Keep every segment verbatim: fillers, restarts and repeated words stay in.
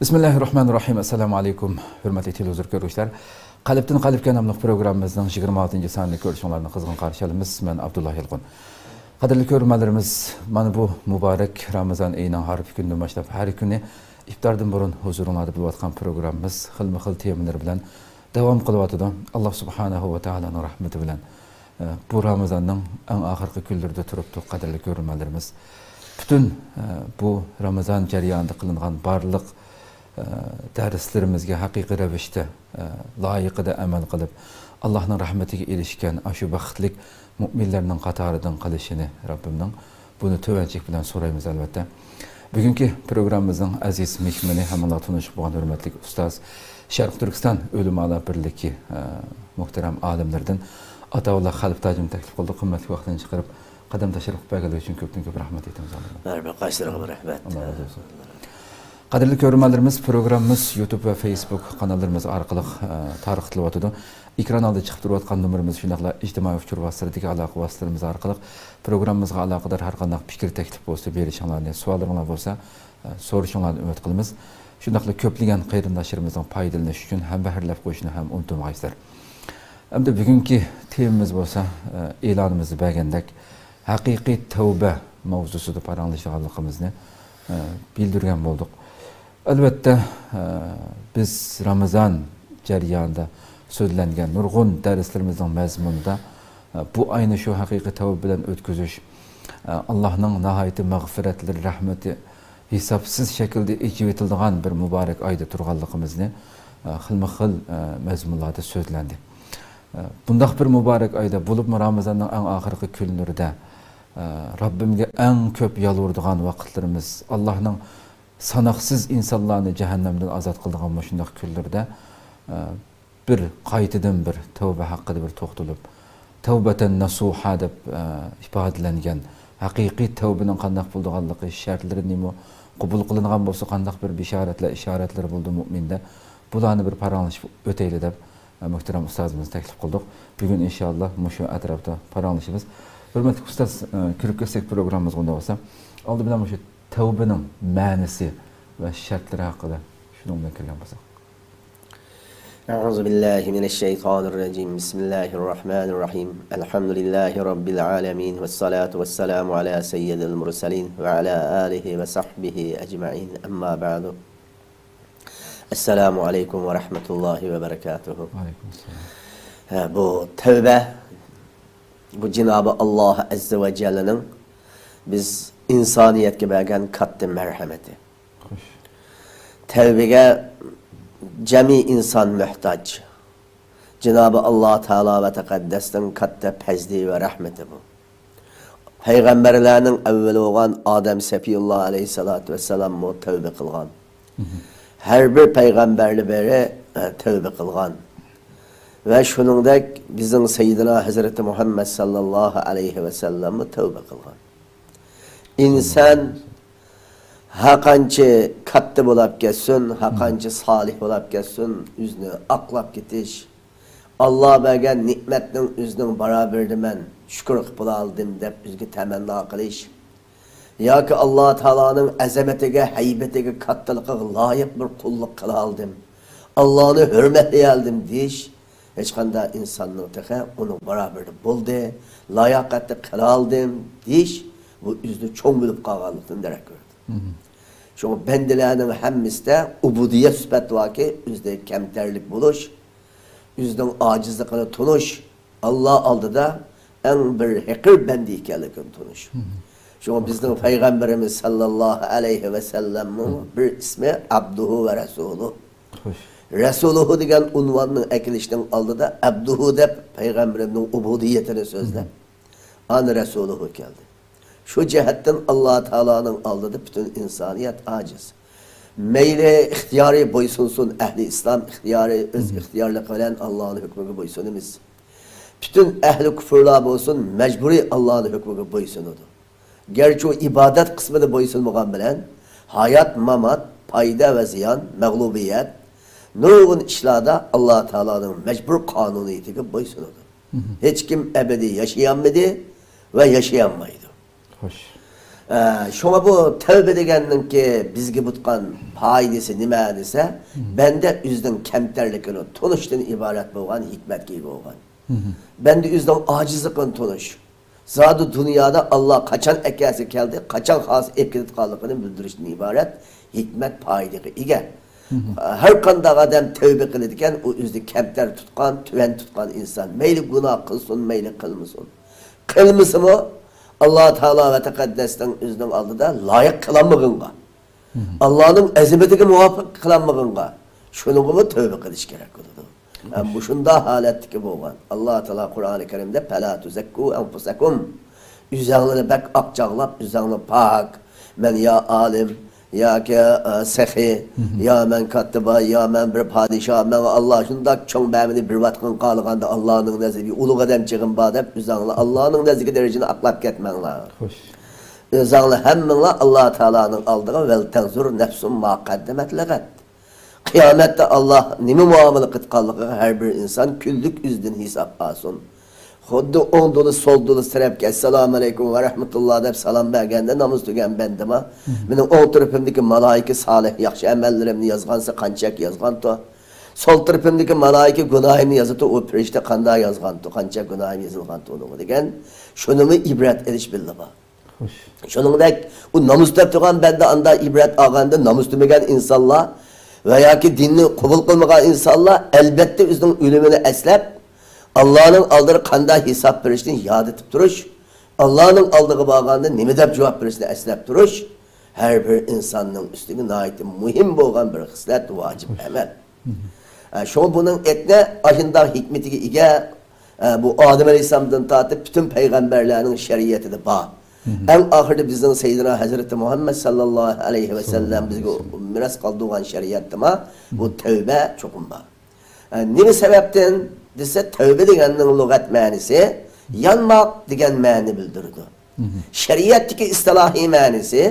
بىسمىللاھىررەھمانىررەھىم. ئەسسالامۇ ئەلەيكۇم، ھۆرمەتلىك تېلېۋىزور كۆرگۈچىلەر. قەلبتىن قەلبكە ناملىق پروگراممىمىزنىڭ يىگىرمە ئالتىنچى سانىنى كۆرۈشۈڭلارنى قىزغىن قارشى ئالىمىز. مەن ئابدۇللا يالقۇن. قەدىرلىك كۆرۈرمەنلىرىمىز، مانا بۇ مۇبارەك رامىزان ئېيىنىڭ ھارپا كۈنىدىن باشلاپ ھەر كۈنى ئىپتاردىن بۇرۇن ھۇزۇرۇڭلاردا بولۇۋاتقان پروگراممىمىز خىلمۇ خىل تېمىلىرى بىلەن داۋام قىلىۋاتىدۇ. ئاللا سۇبھانەھۇ ۋە تائالانىڭ رەھمىتى بىلەن، ئە، بۇ رامىزاننىڭ ئەڭ ئاخىرقى كۈنلىرىدە تۇرۇپتۇق، قەدىرلىك كۆرۈرمەنلىرىمىز. پۈتۈن، ئە، بۇ رامىزان جەريانىدا قىلىنغان بارلىق، ئە، دەرسلىرىمىزگە ھەقىقىي رەۋىشتە، ئە، لايىقىدا ئەمەل قىلىپ، ئاللانىڭ رەھمىتىگە ئېرىشكەن ئاشۇ بەختلىك مۆمىنلەرنىڭ قاتارىدىن قىلىشىنى رەببىمنىڭ بۇنى تۆۋەنچىلىك بىلەن سورايمىز، ئەلۋەتتە. بۈگۈنكى پروگراممىمىزنىڭ ئەزىز مېھمىنى، ھەممىڭلار تونۇشۇپ بولغان ھۆرمەتلىك ئۇستاز، شەرقىي تۈركىستان ئۆلىمالار بىرلىكى، ئە، مۇھتەرەم ئالىملىرىدىن ئاتاۋۇللا خەلپە تاجىمنى تەكلىپ قىلدۇق. قىممەتلىك ۋاقتىنى چىقىرىپ، قەدەم تەشرىپ قىلىپ بەرگەنلىكى ئۈچۈن كۆپتىن كۆپ رەھمەت ئېيتىمىز، ئالىم. بەرىبىر، قايسىلىرىغىمۇ رەھمەت. ئاللا رازى بولسۇن. قەدىرلىك كۆرۈرمەنلىرىمىز، پروگراممىمىز يۇتۇب ۋە فېيسبۇك قاناللىرىمىز ئارقىلىق، ئە، تارقىتىلىۋاتىدۇ. ئېكران ئالدىدا چىقىپ تۇرۇۋاتقان نومۇرىمىز، شۇنداقلا ئىجتىمائىي ئۇچۇر ۋاسىتىلىرىدىكى ئالاقە ۋاسىتىلىرىمىز ئارقىلىق پروگراممىمىزغا ئالاقىدار ھەر قانداق پىكىر، تەكلىپ بولسا بېرىشىڭلارنى، سوئاللىرىڭلار بولسا، ئە، سورىشىڭلارنى ئۈمىد قىلىمىز. شۇنداقلا كۆپلىگەن قېرىنداشلىرىمىزنىڭ پايدىلىنىشى ئۈچۈن ھەمبەھىرلەپ قويۇشنى ھەم ئۇنتۇمىغايسىلەر. ئەمدى بۈگۈنكى تېمىمىز بولسا، ئە، ئېلانىمىزدا بەرگەندەك، ھەقىقىي تەۋبە ماۋزۇسىدا پاراڭلىشىدىغانلىقىمىزنى، ئە، بىلدۈرگەن بولدۇق. ئەلۋەتتە، ئە، بىز رامىزان جەريانىدا سۆزلەنگەن نۇرغۇن دەرسلىرىمىزنىڭ مەزمۇنىدا، ئە، بۇ ئاينى شۇ ھەقىقىي تەۋبە بىلەن ئۆتكۈزۈش، ئە، ئاللانىڭ ناھايىتى مەغپىرەتلىرى، رەھمىتى ھېسابسىز شەكىلدە ئېچىۋېتىلىدىغان بىر مۇبارەك ئايدا تۇرغانلىقىمىزنى، ئە، خىلمۇ خىل، ئە، مەزمۇنلاردا سۆزلەندى. ئە، بۇنداق بىر مۇبارەك ئايدا، بولۇپمۇ رامىزاننىڭ ئەڭ ئاخىرقى كۈنلىرىدە، ئە، رەببىمگە ئەڭ كۆپ يالۋۇرىدىغان ۋاقىتلىرىمىز، ئاللانىڭ ساناقسىز ئىنسانلارنى جەھەننەمدىن ئازاد قىلىدىغان مۇشۇنداق كۈنلىرىدە، ئە، بىر قايتىدىن بىر تەۋبە ھەققىدە بىر توختىلىپ، تەۋبەتەن نەسۇھا دەپ، ئە، ئىپادىلەنگەن ھەقىقىي تەۋبىنىڭ قانداق بولىدىغانلىقى، شەرتلىرى نېمە، قوبۇل قىلىنغان بولسا قانداق بىر بېشارەتلەر، ئىشارەتلەر بولىدۇ مۆمىندە، بۇلارنى بىر پاراڭلىشىپ ئۆتەيلى دەپ، ئە، مۆھتەرەم ئۇستازىمىزنى تەكلىپ قىلدۇق. بۈگۈن ئىنشاللا مۇشۇ ئەتراپتا پاراڭلىشىمىز. ھۆرمەتلىك ئۇستاز، ئە، كىرىپ كەتسەك پروگراممىمىزغا ئۇنداق بولسا. ئالدى بىلەن مۇشۇ تەۋبىنىڭ مەنىسى ۋە شەرتلىرى ھەققىدە شۇنىڭ بىلەن كىرگەن بولساق. أعوذ بالله من الشيطان الرجيم. بسم الله الرحمن الرحيم. الحمد لله رب العالمين. والصلاة والسلام على سيد المرسلين وعلى آله وصحبه أجمعين. أما بعد. السلام عليكم ورحمة الله وبركاته. ۋەئەلەيكۇم ئەسسالام. ھە، بۇ تەۋبە، بۇ جىنابى ئاللا ئەززە ۋە جەللىنىڭ بىز ئىنسانىيەتكە بەرگەن كاتتا مەرھەمىتى. خوش. تەۋبىگە جەمئىي ئىنسان موھتاج. جىنابى ئاللا تائالا ۋە تەقەددەسنىڭ كاتتا پەزلى ۋە رەھمىتى بۇ. پەيغەمبەرلەرنىڭ ئەۋۋىلى بولغان ئادەم سەپىيۇللا ئەلەيھىسسالاتۇ ۋەسسالاممۇ تەۋبە قىلغان. مم. ھەر بىر پەيغەمبەرلەر بېرى، ئە، تەۋبە قىلغان. ۋە شۇنىڭدەك بىزنىڭ سەييىدىنا ھەزرىتى مۇھەممەد ساللاللاھۇ ئەلەيھى ۋەسەللەممۇ تەۋبە قىلغان. ئىنسان ھەرقانچە كاتتا بولاپ كەتسۇن، ھەرقانچە سالىھ بولاپ كەتسۇن، ئۆزىنى ئاقلاپ كېتىش، ئاللا بەرگەن نېمەتنىڭ ئۆزىنىڭ بارابىرىدە مەن شۈكۈر قىلىپ بولالىدىم دەپ ئۆزىگە تەمەننا قىلىش ياكى ئاللا تائالانىڭ ئەزەمىتىگە، ھەيبىتىگە، كاتتىلىقىغا لايىق بىر قۇللۇق قىلالىدىم، ئاللانى ھۆرمەتلىيەلىدىم دېيىش ھېچقانداق ئىنساننىڭ تېخى ئۇنىڭ بارابىرىدە بولدى، لاياقەتلىك قىلالىدىم دېيىش، بۇ ئۆزىنى چوڭ بىلىپ قالغانلىقتىن دېرەك بېرىدۇ. مم. شۇڭا بەندىلەرنىڭ ھەممىسىدە ئۇبۇدىيەت سۈپەت باركى، ئۆزىدە كەمتەرلىك بولۇش، ئۆزىنىڭ ئاجىزلىقىنى تونۇش، ئاللا ئالدىدا ئەڭ بىر ھېقىر بەندە ئىكەنلىكىنى تونۇش. مم. شۇڭا بىزنىڭ پەيغەمبىرىمىز ساللاللاھۇ ئەلەيھى ۋەسەللەمنىڭ بىر ئىسمى ئابدۇھۇ ۋە رەسۇلۇ. خوش. رەسۇلۇھۇ دېگەن ئۇنۋاننىڭ ئەكېلىشنىڭ ئالدىدا ئابدۇھۇ دەپ پەيغەمبىرىمنىڭ ئۇبۇدىيىتىنى سۆزلەپ، ئاندىن رەسۇلۇھۇ كەلدى. شۇ جەھەتتىن ئاللا تائالانىڭ ئالدىدا پۈتۈن ئىنسانىيەت ئاجىز. مەيلى ئىختىيارىي بويسۇنسۇن، ئەھلى ئىسلام ئىختىيارىي، ئۆز ئىختىيارلىقى بىلەن ئاللانىڭ ھۆكمىگە بويسۇنىمىز. پۈتۈن ئەھلى كۇفۇرلار بولسۇن، مەجبۇرىي ئاللانىڭ ھۆكمىگە بويسۇنىدۇ. گەرچە ئۇ ئىبادەت قىسمىدا بويسۇنمىغان بىلەن، ھايات، مامات، پايدا ۋە زىيان، مەغلۇبىيەت، نۇرغۇن ئىشلاردا ئاللا تائالانىڭ مەجبۇر قانۇنىيىتىگە بويسۇنىدۇ. مم. ھېچكىم ئەبەدىي ياشىيالمىدى ۋە ياشىيالمايدۇ. خوش. ئە، شۇڭا بۇ تەۋبە دېگەننىڭكى بىزگە بۇتقان پايدىسى نېمە دېسە، بەندە ئۆزىنىڭ كەمتەرلىكىنى تونۇشتىن ئىبارەت بولغان ھېكمەتكە ئىگە بولغان. بەندە ئۆزىنىڭ ئاجىزلىقىنى تونۇش. زادى دۇنيادا ئاللا قاچان ئەكەلسە كەلدى، قاچان خالىسا ئېلىپ كېتىدىغانلىقىنى بىلدۈرۈشتىن ئىبارەت ھېكمەت پايدىغا ئىگە. ھەر قانداق ئادەم تەۋبە قىلىدىكەن، ئۇ ئۆزىنى كەمتەر تۇتقان، تۆۋەن تۇتقان ئىنسان. مەيلى گۇناھ قىلسۇن، مەيلى قىلمىسۇن. قىلمىسىمۇ، ئاللا تائالا ۋە تەقەددەسنىڭ ئۆزىنىڭ ئالدىدا لايىق قىلالمىغىنغا، ئاللانىڭ ئەزىمىتىگە مۇۋاپىق قىلالمىغىنغا، شۇنىڭغىمۇ تەۋبە قىلىش كېرەك بولىدۇ. ھە، مۇشۇنداق ھالەتتىكى بولغان ئاللا تائالا قۇرئانى كەرىمدە، پەلا تۇزەككۇ ئەنفۇسەكۇم، ئۆزەڭلارنى بەك ئاقچاغلاپ، ئۆزەڭلار پاك، مەن يا ئالىم، ياكى، ئە، سېخىي، يا مەن كاتتا باي، يا مەن بىر پادىشاھ، ماڭا ئاللا شۇنداق چوڭ بەھمىنى بېرىۋاتقىنىغا قارىغاندا، ئاللانىڭ نەزىرىگە ئۇلۇغ ئادەمچىغىم بار دەپ، ئۆزەڭلار ئاللانىڭ نەزىرىگە دەرىجىنى ئاقلاپ كەتمەڭلار. خوش. ئۆزەڭلار ھەممىڭلار ئاللا تائالانىڭ ئالدىغا، ۋەل تەنزۇر نەفسۇم ما قەددەمەت لىغەد. قىيامەتتە ئاللا نېمە مۇئامىلە قىلىدىغانلىقىغا ھەر بىر ئىنسان كۈنلۈك ئۆزىدىن ھېساب ئالسۇن. خۇددى ئوڭ دولىسى، سول دولىسى تەرەپكە، ئەسسالامۇئەلەيكۇم ۋە رەھمەتۇللا دەپ سالام بەرگەندە، ناماز تۈگەن بەندىما، مېنىڭ ئوڭ تەرىپىمدىكى مالايىكە سالىھ ياخشى ئەمەللىرىمنى يازغانسا قانچەك يازغانتۇ؟ سول تەرىپىمدىكى مالايىكە گۇناھىمنى يازىتۇ، ئۇ پەرىشتە قانداق يازغانتۇ، قانچە گۇناھىم يېزىلغانتۇ ئۇنىڭغا دېگەن، شۇنىمۇ ئىبرەت ئېلىش بىللە بار. خوش. شۇنىڭدەك، ئۇ نامۇس تۇتۇپ تۇرغان بەندە ئاندا ئىبرەت ئالغاندا، نامۇس تۇتمىغان ئىنسانلار ۋە ياكى دىننى قوبۇل قىلمىغان ئىنسانلار، ئەلبەتتە، ئۆزىنىڭ ئۆلۈمىنى ئەسلەپ، ئاللانىڭ ئالدىدا قانداق ھېساب بېرىشنى ياد ئېتىپ تۇرۇش، ئاللانىڭ ئالدىغا بارغاندا نېمە دەپ جاۋاب بېرىشنى ئەسلەپ تۇرۇش ھەر بىر ئىنساننىڭ ئۈستىگە ناھايىتى مۇھىم بولغان بىر خىسلەت، ۋاجىپ ئەمەل. ئە، شۇڭا بۇنىڭ ئەتنە ئاشۇنداق ھېكمىتىگە ئىگە، ئە، بۇ ئادەم ئەلەيھىسسالامدىن تارتىپ پۈتۈن پەيغەمبەرلەرنىڭ شەرىئىتىدە بار. ئەڭ ئاخىرىدا بىزنىڭ سەييىدىنا ھەزرىتى مۇھەممەد ساللاللاھۇ ئەلەيھى ۋەسەللەم بىزگە مىراس قالدۇرغان شەرىئەتتىما بۇ تەۋبە چوقۇم بار. ئە، نېمە سەۋەبتىن دېسە، تەۋبە دېگەننىڭ لۇغەت مەنىسى يانماق دېگەن مەنىنى بىلدۈرىدۇ. شەرىئەتتىكى ئىستىلاھىي مەنىسى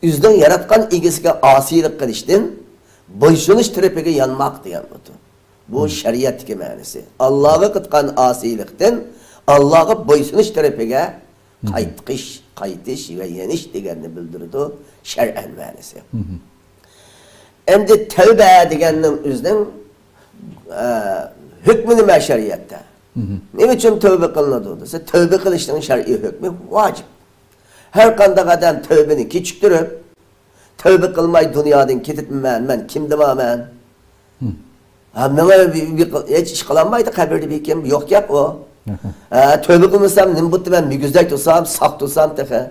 ئۆزىنىڭ ياراتقان ئىگىسىگە ئاسىيلىق قىلىشتىن بويسۇنۇش تەرىپىگە يانماق دېگەن بۇ. بۇ شەرىئەتتىكى مەنىسى. ئاللاغا قىلغان ئاسىيلىقتىن ئاللاغا بويسۇنۇش تەرىپىگە قايتقىش، قايتىش ۋە يېنىش دېگەننى بىلدۈرىدۇ شەرئەن مەنىسى. ئەمدى تەۋبە دېگەننىڭ ئۆزىنىڭ، ئە، ھۆكمى نېمە شەرىئەتتە؟ نېمە ئۈچۈن تەۋبە قىلىنىدۇ دېسە، تەۋبە قىلىشنىڭ شەرئىي ھۆكمى ۋاجىپ. ھەر قانداق ئادەم تەۋبىنى كېچىكتۈرۈپ، تەۋبە قىلماي دۇنيادىن كېتىپمەن، مەن كىم دېمەمەن؟ ھا، ماڭا بىر، بىر، ھېچ ئىش قىلالمايدۇ قەبرىدە بىر كىم، يوق گەپ ئۇ. ھە، تەۋبە قىلمىسام نېمە بوپتۇ، مەن مۈگۈزدەك تۇرسام، ساق تۇرسام تېخى.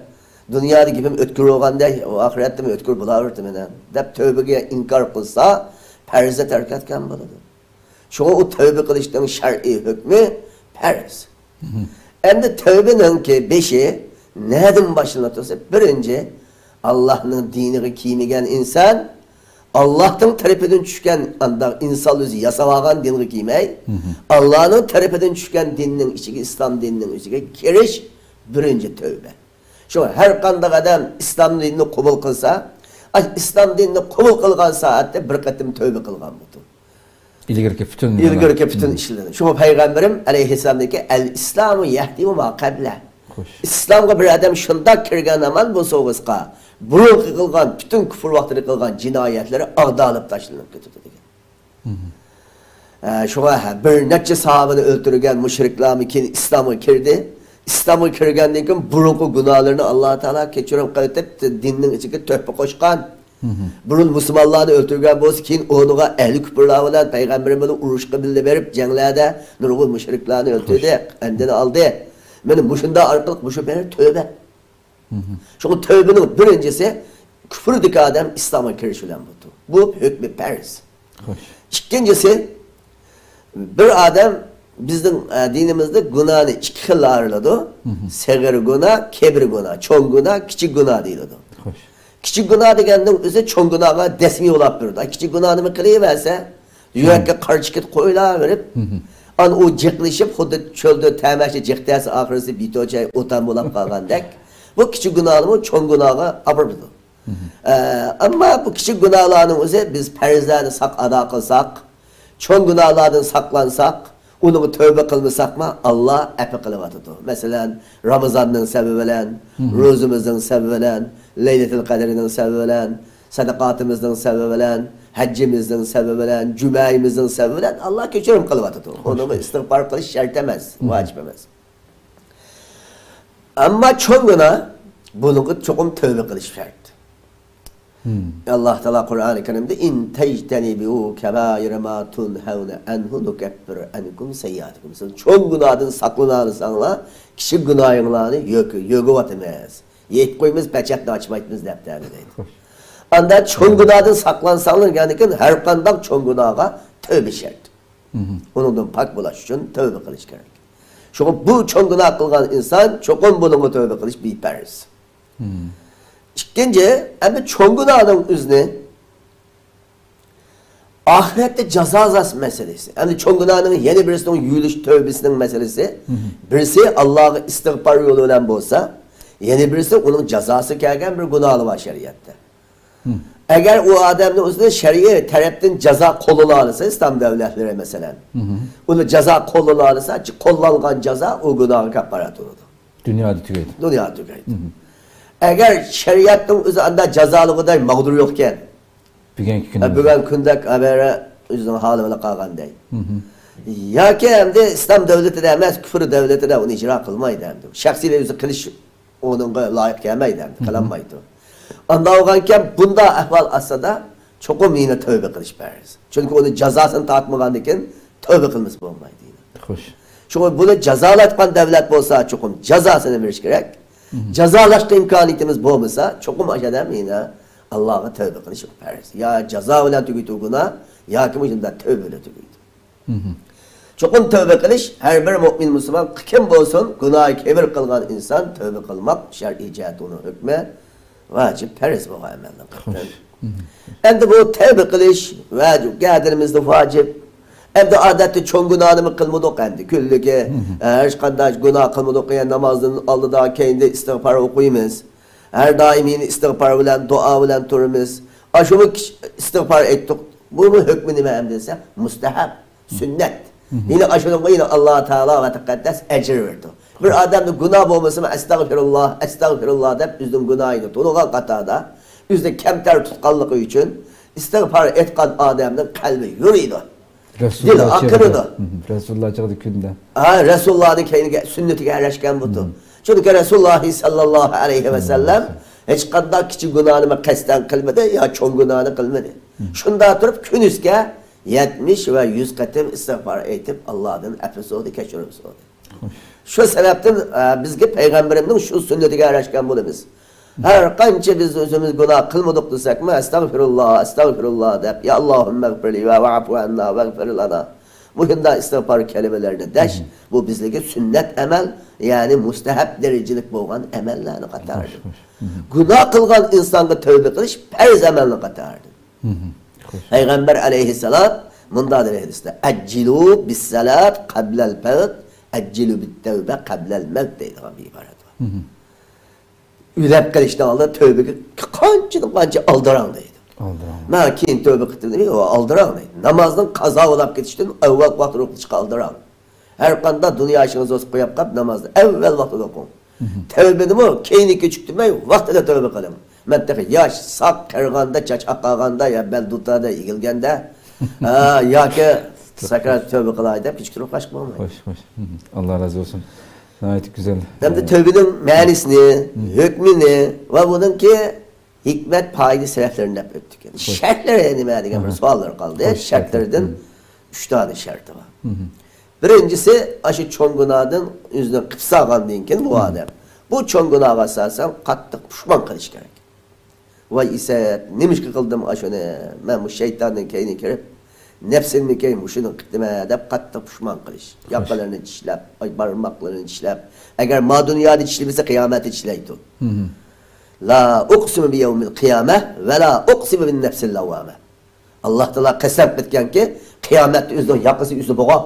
دۇنيادا گېپىم ئۆتكۈر بولغاندەك، ئاخىرەتتىمۇ ئۆتكۈر بولاۋېرىدۇ مېنىڭ، دەپ تەۋبىگە ئىنكار قىلسا، پەرزنى تەرك ئەتكەن بولىدۇ. شۇڭا ئۇ تەۋبە قىلىشنىڭ شەرئىي ھۆكمى پەرز. ئەمدى تەۋبىنىڭكى بېشى نەدىن باشلىنىدۇ دېسە، بىرىنچى، ئاللاھنىڭ دىنىغا كىرمىگەن ئىنسان، ئاللاھنىڭ تەرىپىدىن چۈشكەن، ئانداق ئىنسان ئۆزى ياساۋالغان دىنغا كىرمەي، ئاللاھنىڭ تەرىپىدىن چۈشكەن دىننىڭ ئىچىگە، ئىسلام دىنىنىڭ ئىچىگە كىرىش بىرىنچى تەۋبە. شۇ ھەر قانداق ئادەم ئىسلام دىنىنى قوبۇل قىلسا، ئاي، ئىسلام دىنىنى قوبۇل قىلغان سائەتتە بىر قېتىم تەۋبە قىلغان بولىدۇ. ئىلگىرىكى پۈتۈن، ئىلگىرىكى پۈتۈن ئىشلىرىنى. شۇڭا پەيغەمبىرىم ئەلەيھىسسالامدىكى، ئەل ئىسلامۇ يەھدىمۇ ما قەبلە. خوش. ئىسلامغا بىر ئادەم شۇنداق كىرگەن ھامان بولسا ئۇ، بۇرۇنقى قىلغان، پۈتۈن كۇفر ۋاقتىدا قىلغان جىنايەتلىرى ئاغدىلىپ تاشلىنىپ كېتىدۇ دېگەن. ھە، شۇڭا، ھە، بىر نەچچە ساھابىنى ئۆلتۈرگەن مۇشرىكلارمۇ كېيىن ئىسلامغا كىردى. ئىسلامغا كىرگەندىن كېيىن بۇرۇنقى گۇناھلىرىنى ئاللا تائالا كەچۈرۈم قىلىۋېتىپ، دىننىڭ ئىچىگە تۆھپە قوشقان. بۇرۇن مۇسۇلمانلارنى ئۆلتۈرگەن بولسا، كېيىن ئورنىغا ئەھلى كۇپۇرلار بىلەن پەيغەمبىرىمىز بىلەن ئۇرۇشقا بىللە بېرىپ، جەڭلەردە نۇرغۇن مۇشرىكلارنى ئۆلتۈردى، ئەندىنى ئالدى. مانا مۇشۇنداق ئارقىلىق مۇشۇ بىر تۆبە. شۇڭا تۆبىنىڭ بىرىنچىسى، كۇفۇردىكى ئادەم ئىسلامغا كىرىش بىلەن بولىدۇ. بۇ ھۆكمى پەرز. خوش. ئىككىنچىسى، بىر ئادەم، بىزنىڭ، ئە، دىنىمىزدا گۇناھنى ئىككى خىلغا ئايرىلىدۇ. سېغىر گۇناھ، كەبىر گۇناھ، چوڭ گۇناھ، كىچىك گۇناھ دېيىلىدۇ. خوش. كىچىك گۇناھ دېگەننىڭ ئۆزى چوڭ گۇناھقا دەسمە يوللاپ بېرىدۇ. ئاي، كىچىك گۇناھنىمۇ قىلىۋەرسە، يۈرەككە قارا چېكىت قويۇلاۋېرىپ، ئانا ئۇ جىقلىشىپ، خۇددى چۆلدە تەمەچى جىق تەسە ئاخىرسى بىتوچاي ئوتان بولاپ قالغاندەك، بۇ كىچىك گۇناھنىمۇ چوڭ گۇناھقا ئاپىرىدۇ. ئە، ئەمما بۇ كىچىك گۇناھلارنىڭ ئۆزى بىز پەرزلەرنى ساق ئادا قىلساق، چوڭ گۇناھلاردىن ساقلانساق، ئۇنىڭغا تەۋبە قىلمىساقمۇ، ئاللا ئەپۇ قىلىۋاتىدۇ. مەسىلەن، رامىزاننىڭ سەۋەبى بىلەن، روزىمىزنىڭ سەۋەبى بىلەن، لەيلەتۇل قەدرىنىڭ سەۋەبى بىلەن، سەدىقاتىمىزنىڭ سەۋەبى بىلەن، ھەججىمىزنىڭ سەۋەبى بىلەن، جۈمەئىمىزنىڭ سەۋەبى بىلەن ئاللا كەچۈرۈم قىلىۋاتىدۇ. ئۇنىڭغا ئىستىغپار قىلىش شەرت ئەمەس، ۋاجىپ ئەمەس. ئەمما چوڭ گۇناھ، بۇنىڭغا چوقۇم تەۋبە قىلىش شەرت. ئاللا تائالا قۇرئانى كەرىمدە، «إن تجتنبوا كبائر ما تنهون عنه نكفر عنكم سيئاتكم.» سىز چوڭ گۇناھتىن ساقلىنالىساڭلار، كىچىك گۇناھىڭلارنى يۆگە-، يۆگىۋاتىمىز. يېپىپ قويىمىز، پەچەتنى ئاچمايتىمىز دەپتۇ دەيدۇ. ئاندا چوڭ گۇناھتىن ساقلانساڭلار دېگەندىكىن، ھەر قانداق چوڭ گۇناھغا تەۋبە شەرت. ئۇنىڭدىن پاك بولاش ئۈچۈن تەۋبە قىلىش كېرەك. شۇڭا بۇ چوڭ گۇناھ قىلغان ئىنسان چوقۇم بۇنىڭغا تەۋبە قىلىش بىپەرز. ئىككىنچى، ئەمدى چوڭ گۇناھنىڭ ئۆزىنى ئاخىرەتتە جازالاش مەسىلىسى. ئەمدى چوڭ گۇناھنىڭ يەنە بىرسىنىڭ يۇيۇلۇش تەۋبىسىنىڭ مەسىلىسى. بىرسى ئاللاغا ئىستىغپار يولى بىلەن بولسا، يەنە بىرسى ئۇنىڭ جازاسى كەلگەن بىر گۇناھلار بار شەرىئەتتە. ئەگەر ئۇ ئادەمنىڭ ئۆزىدە شەرئىي تەرەپتىن جازا قوللىنالىسا، ئىسلام دۆلەتلىرى مەسىلەن، ئۇنى جازا قوللىنالىسا، قوللانغان جازا ئۇ گۇناھقا كاپپارەت بولىدۇ. دۇنيادا تۈگەيدۇ. دۇنيادا تۈگەيدۇ. ئەگەر شەرىئەتنىڭ ئۆزى ئاندا جازالىغۇدەك ماغدۇر يوقكەن، بۈگۈنكى ھە، كۈندە بۈگۈن كۈندەك ھە، بەرە ئۆزىنىڭ ھالى بىلەن قالغاندەك. ياكى ئەمدى ئىسلام دۆلىتىدە ئەمەس، كۇفر دۆلىتىدە ئۇنى ئىجرا قىلمايدۇ ئەمدى. شەخسىي ئۆزى قىلىش ئۇنىڭغا لايىق كەلمەيدۇ ئەمدى، قىلالمايدۇ. ئانداق بولغانكەن، بۇنداق ئەھۋال ئاستىدا چوقۇم يەنە تەۋبە قىلىش پەرز. چۈنكى ئۇنى جازاسىنى تارتمىغاندىن كېيىن تەۋبە قىلمىسا بولمايدۇ يەنە. خوش. شۇڭا بۇنى جازالاتقان دۆلەت بولسا، چوقۇم جازاسىنى بېرىش كېرەك. جازالاشقا ئىمكانىيىتىمىز بولمىسا، چوقۇم ئاشۇ ئادەم يەنە ئاللاغا تەۋبە قىلىش پەرز. يا جازا بىلەن تۈگىتىدۇ گۇناھ، ياكى مۇشۇنداق تەۋبە بىلەن تۈگىتىدۇ. چوقۇم تەۋبە قىلىش ھەر بىر مۆمىن مۇسۇلمان، كىم بولسۇن، گۇناھى كەبىر قىلغان ئىنسان تەۋبە قىلماق شەرئىي جەھەتتە ئۇنىڭ ھۆكمى ۋاجىپ، پەرز بولغان ئەمەلنىڭ قاتارىدىن. ئەمدى بۇ تەۋبە قىلىش ۋە گەدىنىمىزدە ۋاجىپ. ئەمدى ئادەتتە چوڭ گۇناھنىمۇ قىلمىدۇق ئەمدى. كۈنلۈكى، ھە، ھېچقانداق گۇناھ قىلمىدۇق. يەنى نامازدىن ئالدىدا، كەينىدە ئىستىغپار ئوقۇيمىز. ھەر دائىم يەنە ئىستىغپار بىلەن، دۇئا بىلەن تۇرىمىز. ئاشۇمۇ كىش-، ئىستىغپار ئېيتتۇق. بۇمۇ ھۆكمى نېمە ئەمدى دېسە، مۇستەھەب، سۈننەت. يەنە ئاشۇنىڭغا يەنە ئاللا تائالا ۋە تەقەددەس ئەجىر بېرىدۇ. بىر ئادەمدە گۇناھ بولمىسىمۇ، ئەستەغفىرۇللا، ئەستەغفىرۇللا دەپ ئۆزىنىڭ گۇناھىنى تونۇغان قاتاردا، ئۆزىنى كەمتەر تۇتقانلىقى ئۈچۈن ئىستىغپار ئېيتقان ئادەمنىڭ قەلبى يورۇيدۇ. دىلى ئاقىرىدۇ. رەسۇلۇللا چېغىدا كۈندە. ھە، رەسۇلۇللانىڭ كەينىگە، سۈننىتىگە ئەگەشكەن بۇتۇ. چۈنكى رەسۇلۇللا سەللەللاھۇ ئەلەيھى ۋەسەللەم ھېچقانداق كىچىك گۇناھنىمۇ قەستەن قىلمىدى يا چوڭ گۇناھنى قىلمىدى. شۇنداق تۇرۇپ كۈنۈگە يەتمىش ۋە يۈز قېتىم ئىستىغپار ئېيتىپ، ئاللادىن ئەپۇ سورىدى، كەچۈرۈم سورىدى. شۇ سەۋەبتىن، ئە، بىزگە پەيغەمبىرىمنىڭ شۇ سۈننىتىگە ئەگەشكەن بولىمىز. ھەر قانچە بىز ئۆزىمىز گۇناھ قىلمىدۇق دېسەكمۇ، ئەستەغفىرۇللا، ئەستەغفىرۇللا دەپ، يا ئاللاھۇممەغفىرلى ۋە ۋەئفۇ ئەننا ۋەغفىر لەنا. مۇشۇنداق ئىستىغپار كەلىمىلەرنى دەش، بۇ بىزلەرگە سۈننەت ئەمەل، يەنى مۇستەھەب دەرىجىلىك بولغان ئەمەللەرنىڭ قاتارىدىن. گۇناھ قىلغان ئىنسانغا تەۋبە قىلىش پەرز ئەمەلنىڭ قاتارىدىن. پەيغەمبەر ئەلەيھىسسالام مۇنداق دېدى ھەدىستە، «ئەججىلۇ بىسسالات قەبلەل فەۋت، ئەججىلۇ بىتتەۋبە قەبلەل مەۋت» دەيدىغان بىر ئىبارەت بار. ئۆلۈپ قېلىشتىن ئالدىن تەۋبىگە قانچىدىن قانچە ئالدىراڭ دەيدۇ. ئالدىراڭ. مانا كېيىن تەۋبە قىلدىم دېمەي، ئۇ ئالدىراڭ دەيدۇ. نامازنىڭ قازا بولاپ كېتىشتىن ئاۋۋال ۋاقىت قىلىشقا ئالدىراڭ. ھەر قانداق دۇنيا ئىشىڭىزنى توسۇپ قويۇپ قاپ، نامازنى ئەۋۋەل ۋاقتىدا ئوقۇڭ. تەۋبىنىمۇ كەينىگە كېچىكتۈرمەي، ۋاقتىدا تەۋبە قىلىڭ. مەن تېخى ياش، ساق، قېرىغاندا، چاچ ئاقارغاندا يا بەل دۇتادا ئېگىلگەندە، ھە، ياكى سەكرات تەۋبە قىلاي دەپ كېچىكتۈرۈپ قويۇشقا بولمايدۇ. خوش، خوش. ئاللا رازى بولسۇن. ناھايىتى گۈزەل. ئەمدى تەۋبىنىڭ مەنىسىنى، ھۆكمىنى ۋە بۇنىڭكى ھېكمەت، پايدا، سەۋەبلىرىنى دەپ ئۆتتۇق. شەرتلىرى نېمە دېگەن بىر سوئاللار قالدى. شەرتلىرىدىن ئۈچ دانە شەرتى بار. بىرىنچىسى، ئاشۇ چوڭ گۇناھدىن ئۆزىنى قىپ سالغاندىن كېيىن بۇ ئادەم، بۇ چوڭ گۇناھقا ئاساسەن قاتتىق پۇشمان قىلىش كېرەك. ۋاي ئىسەت، نېمىشقا قىلدىم ئاشۇنى؟ مەن مۇشۇ شەيتاننىڭ كەينىگە كىرىپ، نەپسىمنى كەي مۇشۇنى قىپتىمەن دەپ قاتتىق پۇشمان قىلىش. ياقىلىرىنى چىشلەپ، ئاي، بارماقلىرىنى چىشلەپ. ئەگەر ما دۇنيادا چىشلىمىسە، قىيامەتتە چىشلەيدۇ. لا ئۇقسىمۇ بىيەۋمىل قىيامە ۋە لا ئۇقسىمۇ بىننەپسىل لاۋۋامە. ئاللا تائالا قەسەم قىلىدىكەنكى، قىيامەتتە ئۆزىنىڭ ياقىسى ئۆزى بوغاپ،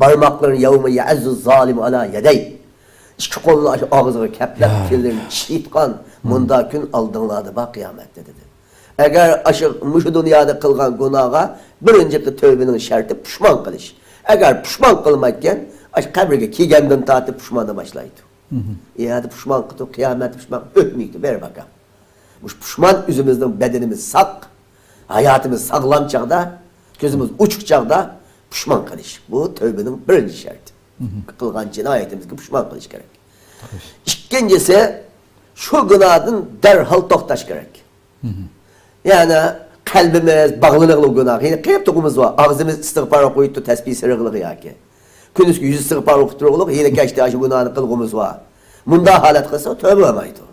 بارماقلىرىنى، يەۋمە يەئەززۇ زالىمۇ ئالا يەدەي، ئىككى قولىنى ئاشۇ ئاغزىغا كەپلەپ، تىللىرىنى چىشلەيدىغان مۇنداق كۈن ئالدىڭلاردا بار قىيامەتتە، دېدى. ئەگەر ئاشۇ، مۇشۇ دۇنيادا قىلغان گۇناھقا بىرىنچى تەۋبىنىڭ شەرتى پۇشمان قىلىش. ئەگەر پۇشمان قىلمايدىكەن، ئاشۇ قەبرىگە كىرگەندىن تارتىپ پۇشماننى باشلايدۇ. ئە، ئەتە پۇشمان قىلدۇق، قىيامەتتە پۇشمان، ئۆتمەيدۇ، بەرىباكا. مۇشۇ پۇشمان ئۆزىمىزنىڭ بەدىنىمىز ساق، ھاياتىمىز ساغلام چاغدا، كۆزىمىز ئوچۇق چاغدا پۇشمان قىلىش. بۇ تەۋبىنىڭ بىرىنچى شەرتى. قىلغان جىنايىتىمىزگە پۇشمان قىلىش كېرەك. ئىككىنچىسى، شۇ گۇناھتىن دەرھال توختاش كېرەك. يەنى قەلبىمىز باغلىنىغلى گۇناھ. يەنى قېرىپ تۇغۇمىز بار. ئاغزىمىز ئىستىغپار ئوقۇيتتۇ، تەسبىھ سىرىغلىغى ياكى. كۈندۈزكى يۈز ئىستىغپار ئوقۇپ تۇرغۇلۇق، يەنە كەچتە شۇ گۇناھنى قىلغۇمىز بار. مۇنداق ھالەت قىلسا، تەۋبە بولمايدۇ.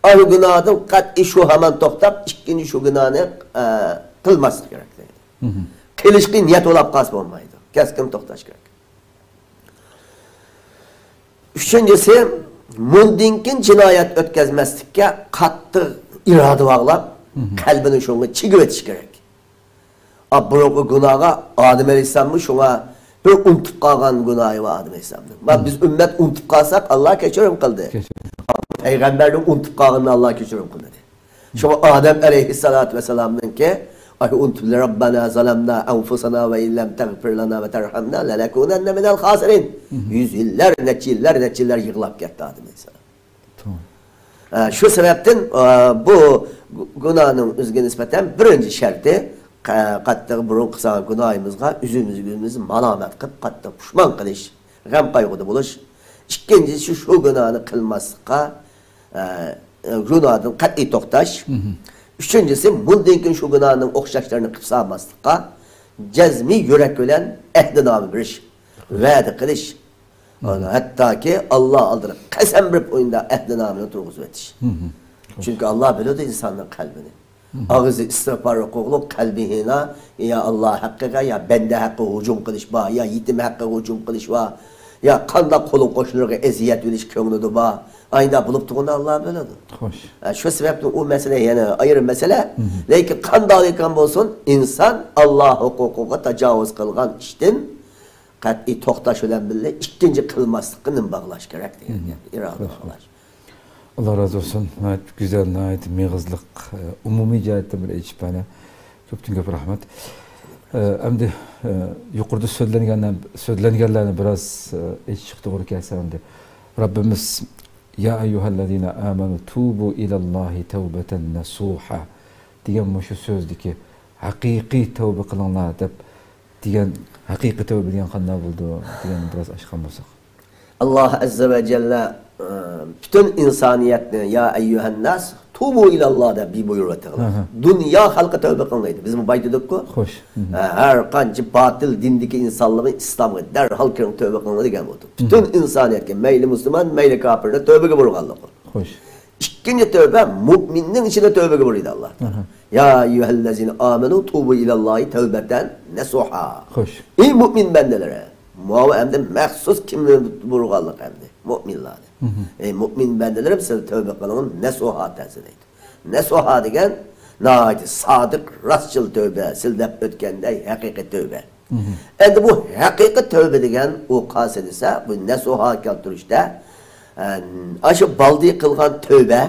ئاشۇ گۇناھدىن قەتئىي شۇ ھامان توختاپ، ئىككىنچى شۇ گۇناھنى، ئە، قىلماسلىق كېرەك دەيدۇ. قىلىشقا نىيەت بولاپ قالسا بولمايدۇ. كەسكىن توختاش كېرەك. ئۈچىنچىسى، مۇندىن كېيىن جىنايەت ئۆتكەزمەسلىككە قاتتىق ئىرادە باغلاپ، قەلبىنى شۇڭا چىگىۋېتىش كېرەك. ئا، بۇرۇنقى گۇناھغا ئادەم ئەلەيھىسسالاممۇ شۇڭا بىر ئۇنتۇپ قالغان گۇناھى بار ئادەم ئەلەيھىسسالامنىڭ. ما، بىز ئۈممەت ئۇنتۇپ قالساق، ئاللا كەچۈرۈم قىلدى. كەچۈرۈم. پەيغەمبەرنىڭ ئۇنتۇپ قالغىنىنى ئاللا كەچۈرۈم قىلمىدى. شۇڭا ئادەم ئەلەيھىسسالاتۇ ۋەسسالامنىڭكى، ئاي، ئۇنتۇپ، رەببەنا زالەمنا ئەنفۇسەنا ۋە ئىللەم تەغفىر لەنا ۋە تەرھەمنا لەنەكۇنەننە مىنەل خاسىرىن. يۈز يىللار، نەچچە يىللار، نەچچە يىللار يىغلاپ كەتتى ئادەم ئەلەيھىسسالام. ئە، شۇ سەۋەبتىن، ئە، بۇ گۇ-، گۇناھنىڭ ئۆزىگە نىسبەتەن بىرىنچى شەرتى، قە-، قاتتىق بۇرۇن قىلساق گۇناھىمىزغا ئۆزىمىزگە ئۆزىمىز مالامەت قىلىپ، قاتتىق پۇشمان قىلىش، غەم قايغۇدا بولۇش. ئىككىنچىسى، شۇ گۇناھنى قىلماسلىققا، ئە، گۇناھدىن قەتئىي توختاش. ئۈچىنچىسى، بۇندىن كېيىن شۇ گۇناھنىڭ ئوخشاشلىرىنى قىلىپ سالماسلىققا جەزمىي يۈرەك بىلەن ئەھدىنامە بېرىش، ۋەدە قىلىش. ھەتتاكى ئاللا ئالدىدا قەسەم بېرىپ ئويۇندا ئەھدىنامىنى تۇرغۇزۇۋېتىش. چۈنكى ئاللا بىلىدۇ ئىنساننىڭ قەلبىنى. ئاغزى ئىستىغپار ئوقۇغلۇق، قەلبى ھىنا، يا ئاللا ھەققىگە، يا بەندە ھەققىگە ھۇجۇم قىلىش بار، يا يېتىم ھەققىگە ھۇجۇم قىلىش بار، يا قانداق قولۇڭ قوشنىلىرىغا ئەزىيەت بېرىش كۆڭلىدە بار. ئايندا بولۇپ تۇرغىنى ئاللا بىلىدۇ. خوش. ئە، شۇ سەۋەبتىن ئۇ مەسىلە يەنە ئايرىم مەسىلە. لېكىن قانداق ئىكەن بولسۇن، ئىنسان ئاللا ھوقۇقىغا تاجاۋۇز قىلغان ئىشتىن قەتئىي توختاش بىلەن بىللە ئىككىنچى قىلماسلىققا نېمە باغلاش كېرەك دېگەن گەپ، ئىرادە باغلاش. ئاللا رازى بولسۇن. ناھايىتى گۈزەل، ناھايىتى مېغىزلىق، ئە، ئومۇمىي جەھەتتىن بىر ئېچىپ بەرگەن. كۆپتىن كۆپ رەھمەت. ئە، ئەمدى، ئە، يۇقىرىدا سۆزلەنگەندىن، سۆزلەنگەنلەرنى بىراز، ئە، ئېچىشقا توغرا كەلسە ئەمدى. رەببىمىز، يا ئەييۇھەللەزىنە ئامەنۇ توبۇ ئىلەللاھى تەۋبەتەن نەسۇھا دېگەن مۇشۇ سۆزدىكى ھەقىقىي تەۋبە قىلىڭلار دەپ دېگەن، ھەقىقىي تەۋبە دېگەن قانداق بولىدۇ دېگەننى بىراز ئاچقان بولساق. ئاللا ئەززە ۋە جەللە، ئە، پۈتۈن ئىنسانىيەتنى، يا ئەييۇھەنناس، توبۇ ئىلاللا دەپ بۇيرۇۋاتىدۇ. دۇنيا خەلقى تەۋبە قىلىڭلار دەيدۇ. بىزمۇ بايا دېدۇققۇ. خوش. ئە، ھەر قانچە باتىل دىندىكى ئىنسانلارمۇ ئىسلامغا دەرھال كىرىڭ، تەۋبە قىلىڭلار دېگەن بولدى. پۈتۈن ئىنسانىيەتكە، مەيلى مۇسۇلمان، مەيلى كاپىرنى تەۋبىگە بۇيرۇغانلىقى. خوش. ئىككىنچى تەۋبە مۇئمىننىڭ ئىچىدە تەۋبىگە بۇيرۇيدۇ ئاللا. يا ئەييۇھەللەزىنە ئامەنۇ توبۇ ئىلاللاھى تەۋبەتەن نەسۇھا. خوش. ئەي مۇئمىن بەندىلىرى. ماۋۇ ئەمدى مەخسۇس كىمنى بۇيرۇغانلىق ئەمدى؟ مۇئمىنلارنى. ئەي مۇئمىن بەندىلىرىم، سىلەر تەۋبە قىلىڭ، نەسۇھا تەزە دەيدۇ. نەسۇھا دېگەن ناھايىتى سادىق، راستچىل تەۋبە، سىلەر دەپ ئۆتكەندەك ھەقىقىي تەۋبە. ئەمدى بۇ ھەقىقىي تەۋبە دېگەن ئۇ قايسى دېسە، بۇ نەسۇھا كەلتۈرۈشتە، ئە، ئاشۇ بالدى قىلغان تەۋبە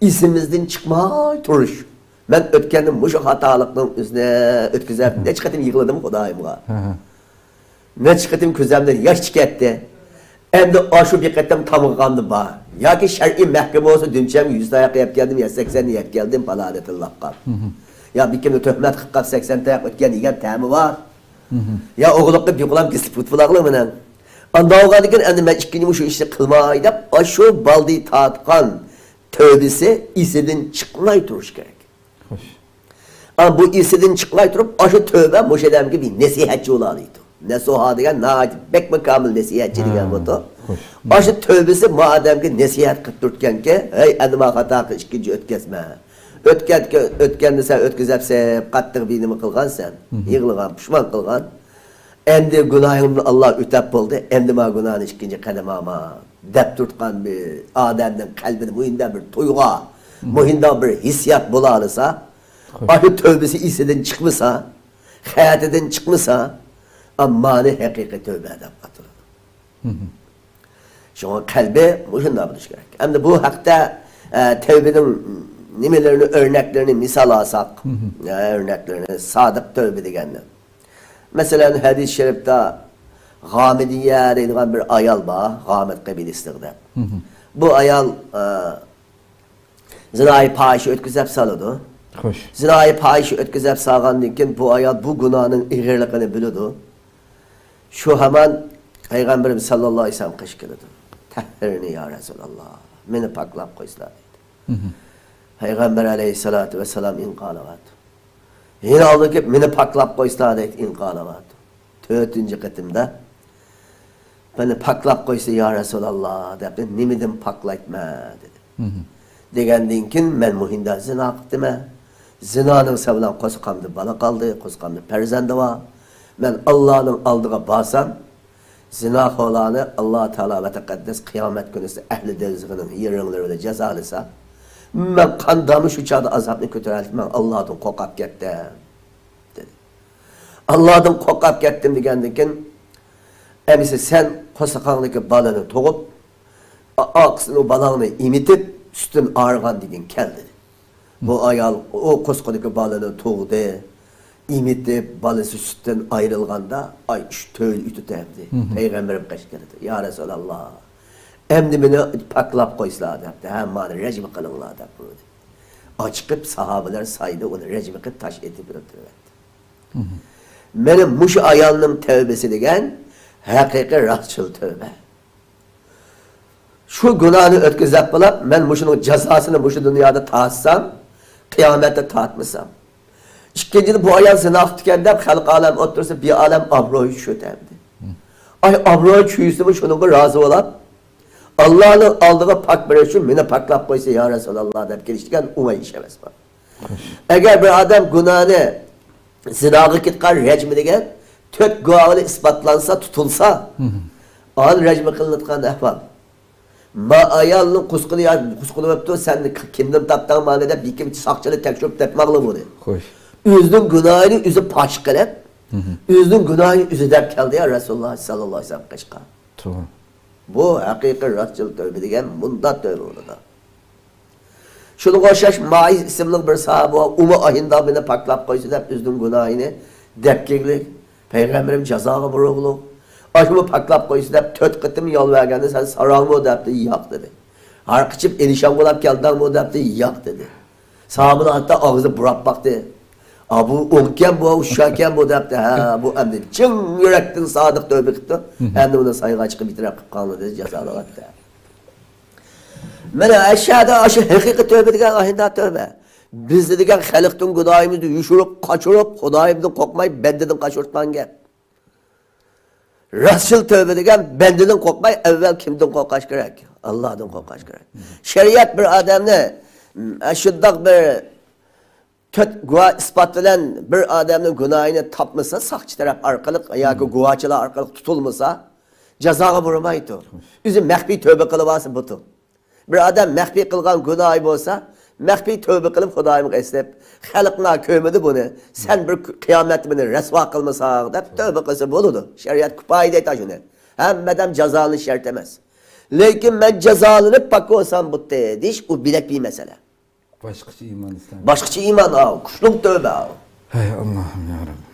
ئېسىمىزدىن چىقماي تۇرۇش. مەن ئۆتكەندە مۇشۇ خاتالىقنىڭ ئۆزىنى ئۆتكۈزۈپ، نەچچە قېتىم يىغلىدىم خۇدايىمغا. نەچچە قېتىم كۆزۈمدىن ياش چىقەتتى. ئەمدى ئاشۇ بىر قېتىم تامغىغاندا بار. ياكى شەرئىي مەھكىمە بولسا، دۈنچەمگە يۈز تاياق يەپ كەلدىم، يا سەكسەن يەپ كەلدىم، پالانى تىللاپ قاپ. يا بىر كىمنى تۆھمەت قىلىپ قاپ، سەكسەن تاياق ئۆتكەن يېگەن تەمى بار. يا ئوغلۇققا بىقۇلاپ گىسلىپ كېتىپ بولغىلى مېنىڭ. ئانداق بولغاندىكىن ئەمدى مەن ئىككىنچى مۇشۇ ئىشنى قىلماي دەپ، ئاشۇ بالدى تارتقان تەۋبىسى ئېسىدىن چىقماي تۇرۇش كېرەك. خوش. ئا، بۇ ئېسىدىن چىقماي تۇرۇپ، ئاشۇ تەۋبە مۇشۇ ئادەمگە بىر نەسىھەتچى بولالايدۇ. نەسۇھا دېگەن ناھايىتى بەكمۇ كامىل نەسىھەتچى دېگەن بولىدۇ. خوش. ئاشۇ تەۋبىسى مۇ ئادەمگە نەسىھەت قىلىپ تۇرىدىكەنكى، ھەي، ئەمدى ما خاتا قىل، ئىككىنچى ئۆتكەزمە. ئۆتكەن، ئۆتكەندە سەن ئۆتكۈزەپسەن، قاتتىق بىر نېمە قىلغانسەن، يىغلىغان، پۇشمان قىلغان. ئەمدى گۇناھىڭنى ئاللا ئۆتەپ بولدى، ئەمدى ما گۇناھنى ئىككىنچى قەدەم ئالما دەپ تۇرۇتقان بىر ئادەمنىڭ قەلبىدە مۇھىنداق بىر تۇيغۇ، مۇھىنداق بىر ھېسسىيات بولاقالسا، خوش. ئاشۇ تەۋبىسى ئېسىدىن چىقمىسا، خەتىدىن چىقمىسا، ئاممانى ھەقىقىي تەۋبە دەپ ئاتىلىدۇ. شۇڭا قەلبى مۇشۇنداق بولۇشى كېرەك. ئەمدى بۇ ھەقتە، ئە، تەۋبىنىڭ نېمىلىرىنى، ئۆرنەكلىرىنى مىسال ئالساق، ئە، ئۆرنەكلىرىنى، سادىق تەۋبە دېگەننى. مەسىلەن، ھەدىس شەرىپتە غامىدىيە دەيدىغان بىر ئايال بار، غامىد قەبىلىسىدىن دەپ. بۇ ئايال، ئە، زىنائى پاھىشە ئۆتكۈزۈپ سالىدۇ. خوش. زىنائى پاھىشە ئۆتكۈزۈپ سالغاندىن كېيىن بۇ ئايال بۇ گۇناھنىڭ ئېغىرلىقىنى بىلىدۇ. شۇ ھامان پەيغەمبىرىمىز ساللاللاھۇ ئەلەيھى ۋەسەللەم قېشىغا كېلىدۇ. تەھھىرنى يا رەسۇلاللا، مېنى پاكلاپ قويسىلا دەيدۇ. پەيغەمبەر ئەلەيھىسسالاتۇ ۋەسسالام ئىنقالىۋاتىدۇ. يەنە ئالدىغا كېلىپ، مېنى پاكلاپ قويسىلا دەيدۇ، ئىنقالىۋاتىدۇ. تۆتىنچى قېتىمدا، مېنى پاكلاپ قويسا يا رەسۇلاللا دەپتۇ. نېمىدىن پاكلايتمەن دېدى. دېگەندىن كېيىن، مەن مۇھىندە زىنا قىپتىمەن. زىنانىڭ سەۋەبى بىلەن قورسىقىمدا بالا قالدى، قورسىقىمدا پەرزەنت بار. مەن ئاللانىڭ ئالدىغا بارسام، زىناخورلارنى ئاللا تائالا ۋە تەقەددەس قىيامەت كۈنىسى ئەھلى دوزىخىنىڭ يىرىڭلىرى بىلەن جازالىسا، مەن قانداقمۇ شۇ چاغدا ئازابنى كۆتۈرەلىسەم، مەن ئاللادىن قورقۇپ كەتتىم، دېدى. ئاللادىن قورقۇپ كەتتىم دېگەندىن كېيىن، ئەمىسە سەن قورسىقىڭدىكى بالىنى تۇغۇپ، ئا-، ئارقىسىدىن ئۇ بالاڭنى ئېمىتىپ، سۈتىدىن ئايرىغان دېگىن كەل، دېدى. بۇ ئايال ئۇ قورسىقىدىكى بالىنى تۇغدى، ئېمىتىپ، بالىسى سۈتتىن ئايرىلغاندا، ئاي، ئۈچ تۈرنى ئۆتۈپ ئەمدى. پەيغەمبىرىم قېشىغا كېلىدۇ. يا رەسۇلاللا، ئەمدى مېنى پاكلاپ قويسىلا دەپتۇ. ھە، مانا رەجم قىلىڭلار دەپ بۇيرۇدى. ئاچىقىپ ساھابىلەر سايدا ئۇنى رەجم قىلىپ تاش ئېتىپ ئۆلتۈرۈۋەتتى. مانا مۇشۇ ئايالنىڭ تەۋبىسى دېگەن ھەقىقىي راستچىل تەۋبە. شۇ گۇناھنى ئۆتكۈزۈپ بولۇپ، مەن مۇشۇنىڭ جازاسىنى مۇشۇ دۇنيادا تارتسام، قىيامەتتە تارتمىسام. ئىككىنچىدىن، بۇ ئايال زىنا قىپتىكەن دەپ خەلق ئالەم ئوتتۇرىسىدا بىر ئالەم ئابرۇي چۈشۈپ ئەمدى. ئاي، ئابرۇي چۈشسىمۇ شۇنىڭغا رازى بولۇپ، ئاللانىڭ ئالدىغا پاك بېرىش ئۈچۈن مېنى پاكلاپ قويسا يا رەسۇلاللا دەپ كېلىشتىكەن ئوڭاي ئىش ئەمەس بۇ. ئەگەر بىر ئادەم گۇناھنى زىناغا كېتىدىغان رەجمى دېگەن تۆت گۇۋاھ بىلەن ئىسپاتلانسا، تۇتۇلسا، ئان رەجمى قىلىنىدىغان ئەھۋال. ما ئايالنىڭ قۇسقىنى يا قۇسقىنى بوپتۇ، سەن كىمدىن تاپتىڭ مانا دەپ، بېكىم ساقچىلار تەكشۈرۈپ دەپ ماڭىلا بۇنى. خوش. ئۆزىنىڭ گۇناھىنى ئۆزى پاش قىلىپ، ئۆزىنىڭ گۇناھىنى ئۆزى دەپ كەلدى يا رەسۇلاللا ساللاللاھۇ ئەلەيھى ۋەسەللەم قېشىغا. توغرا. بۇ ھەقىقىي راستچىل تەۋبە دېگەن مۇنداق تەۋبە بولىدۇ. شۇنىڭغا ئوخشاش مائىز ئىسىملىق بىر ساھابە بار، ئۇمۇ ئاھىندا مېنى پاكلاپ قويسا دەپ ئۆزىنىڭ گۇناھىنى دەپ كەلگىلى. پەيغەمبىرىم جازاغا بۇيرۇغلۇق. ئاشۇمۇ پاكلاپ قويسا دەپ تۆت قېتىم يالۋەرگەندە سەن ساراڭمۇ دەپتۇ، ياق دېدى. ھاراق ئىچىپ ئېلىشاڭ بولاپ كەلدىڭمۇ دەپتۇ، ياق دېدى. ساھابىلار ھەتتا ئاغزى بۇراپ باقتى. ئا، بۇ ئوڭكەن بۇ، ئۇششاكەن بۇ دەپتۇ. ھە، بۇ ئەمدى چىن يۈرەكتىن سادىق تەۋبە قىپتۇ. ئەمدى ئۇنى سايغا چىقىپ ئېتىراپ قىلىپ قالىڭلار دېدى، جازالىۋەتتى. مانا ئەشەدە ئاشۇ ھەقىقىي تەۋبە دېگەن ئاھىندا تەۋبە. بىزدە دېگەن خەلقتىن گۇناھىمىزنى يوشۇرۇپ، قاچۇرۇپ، خۇدايىمدىن قورقماي، بەندىدىن قاچۇرتقان گەپ. راستچىل تەۋبە دېگەن بەندىدىن قورقماي، ئەۋۋەل كىمدىن قورقاش كېرەك؟ ئاللادىن قورقاش كېرەك. شەرىئەت بىر ئادەمنى، م، شۇنداق بىر تۆت گۇۋاھ ئىسپات بىلەن بىر ئادەمنىڭ گۇناھىنى تاپمىسا، ساقچى تەرەپ ئارقىلىق ياكى گۇۋاچىلار ئارقىلىق تۇتۇلمىسا، جازاغا بۇيرۇمايدۇ. ئۆزى مەخپىي تەۋبە قىلىۋالسا بۇتۇ. بىر ئادەم مەخپىي قىلغان گۇناھى بولسا، مەخپىي تەۋبە قىلىپ خۇدايىمغا ئەسلەپ، خەلقلەر كۆرمىدى بۇنى، سەن بىر قىيامەتتە مېنى رەسۋا قىلمىساڭ دەپ تەۋبە قىلسا بولىدۇ. شەرىئەت كۇپايە دەيدۇ شۇنى. ھەممە ئادەم جازالىنىش شەرت ئەمەس. لېكىن مەن جازالىنىپ پاك بولسام بۇتتى دېيىش، ئۇ بۆلەك بىر مەسىلە. باشقىچە ئىمان ئىستەيمەن. باشقىچە ئىمان ئاۋۇ، كۈچلۈك تەۋبە ئاۋۇ. ھەي ئاللاھىم يا رەببى.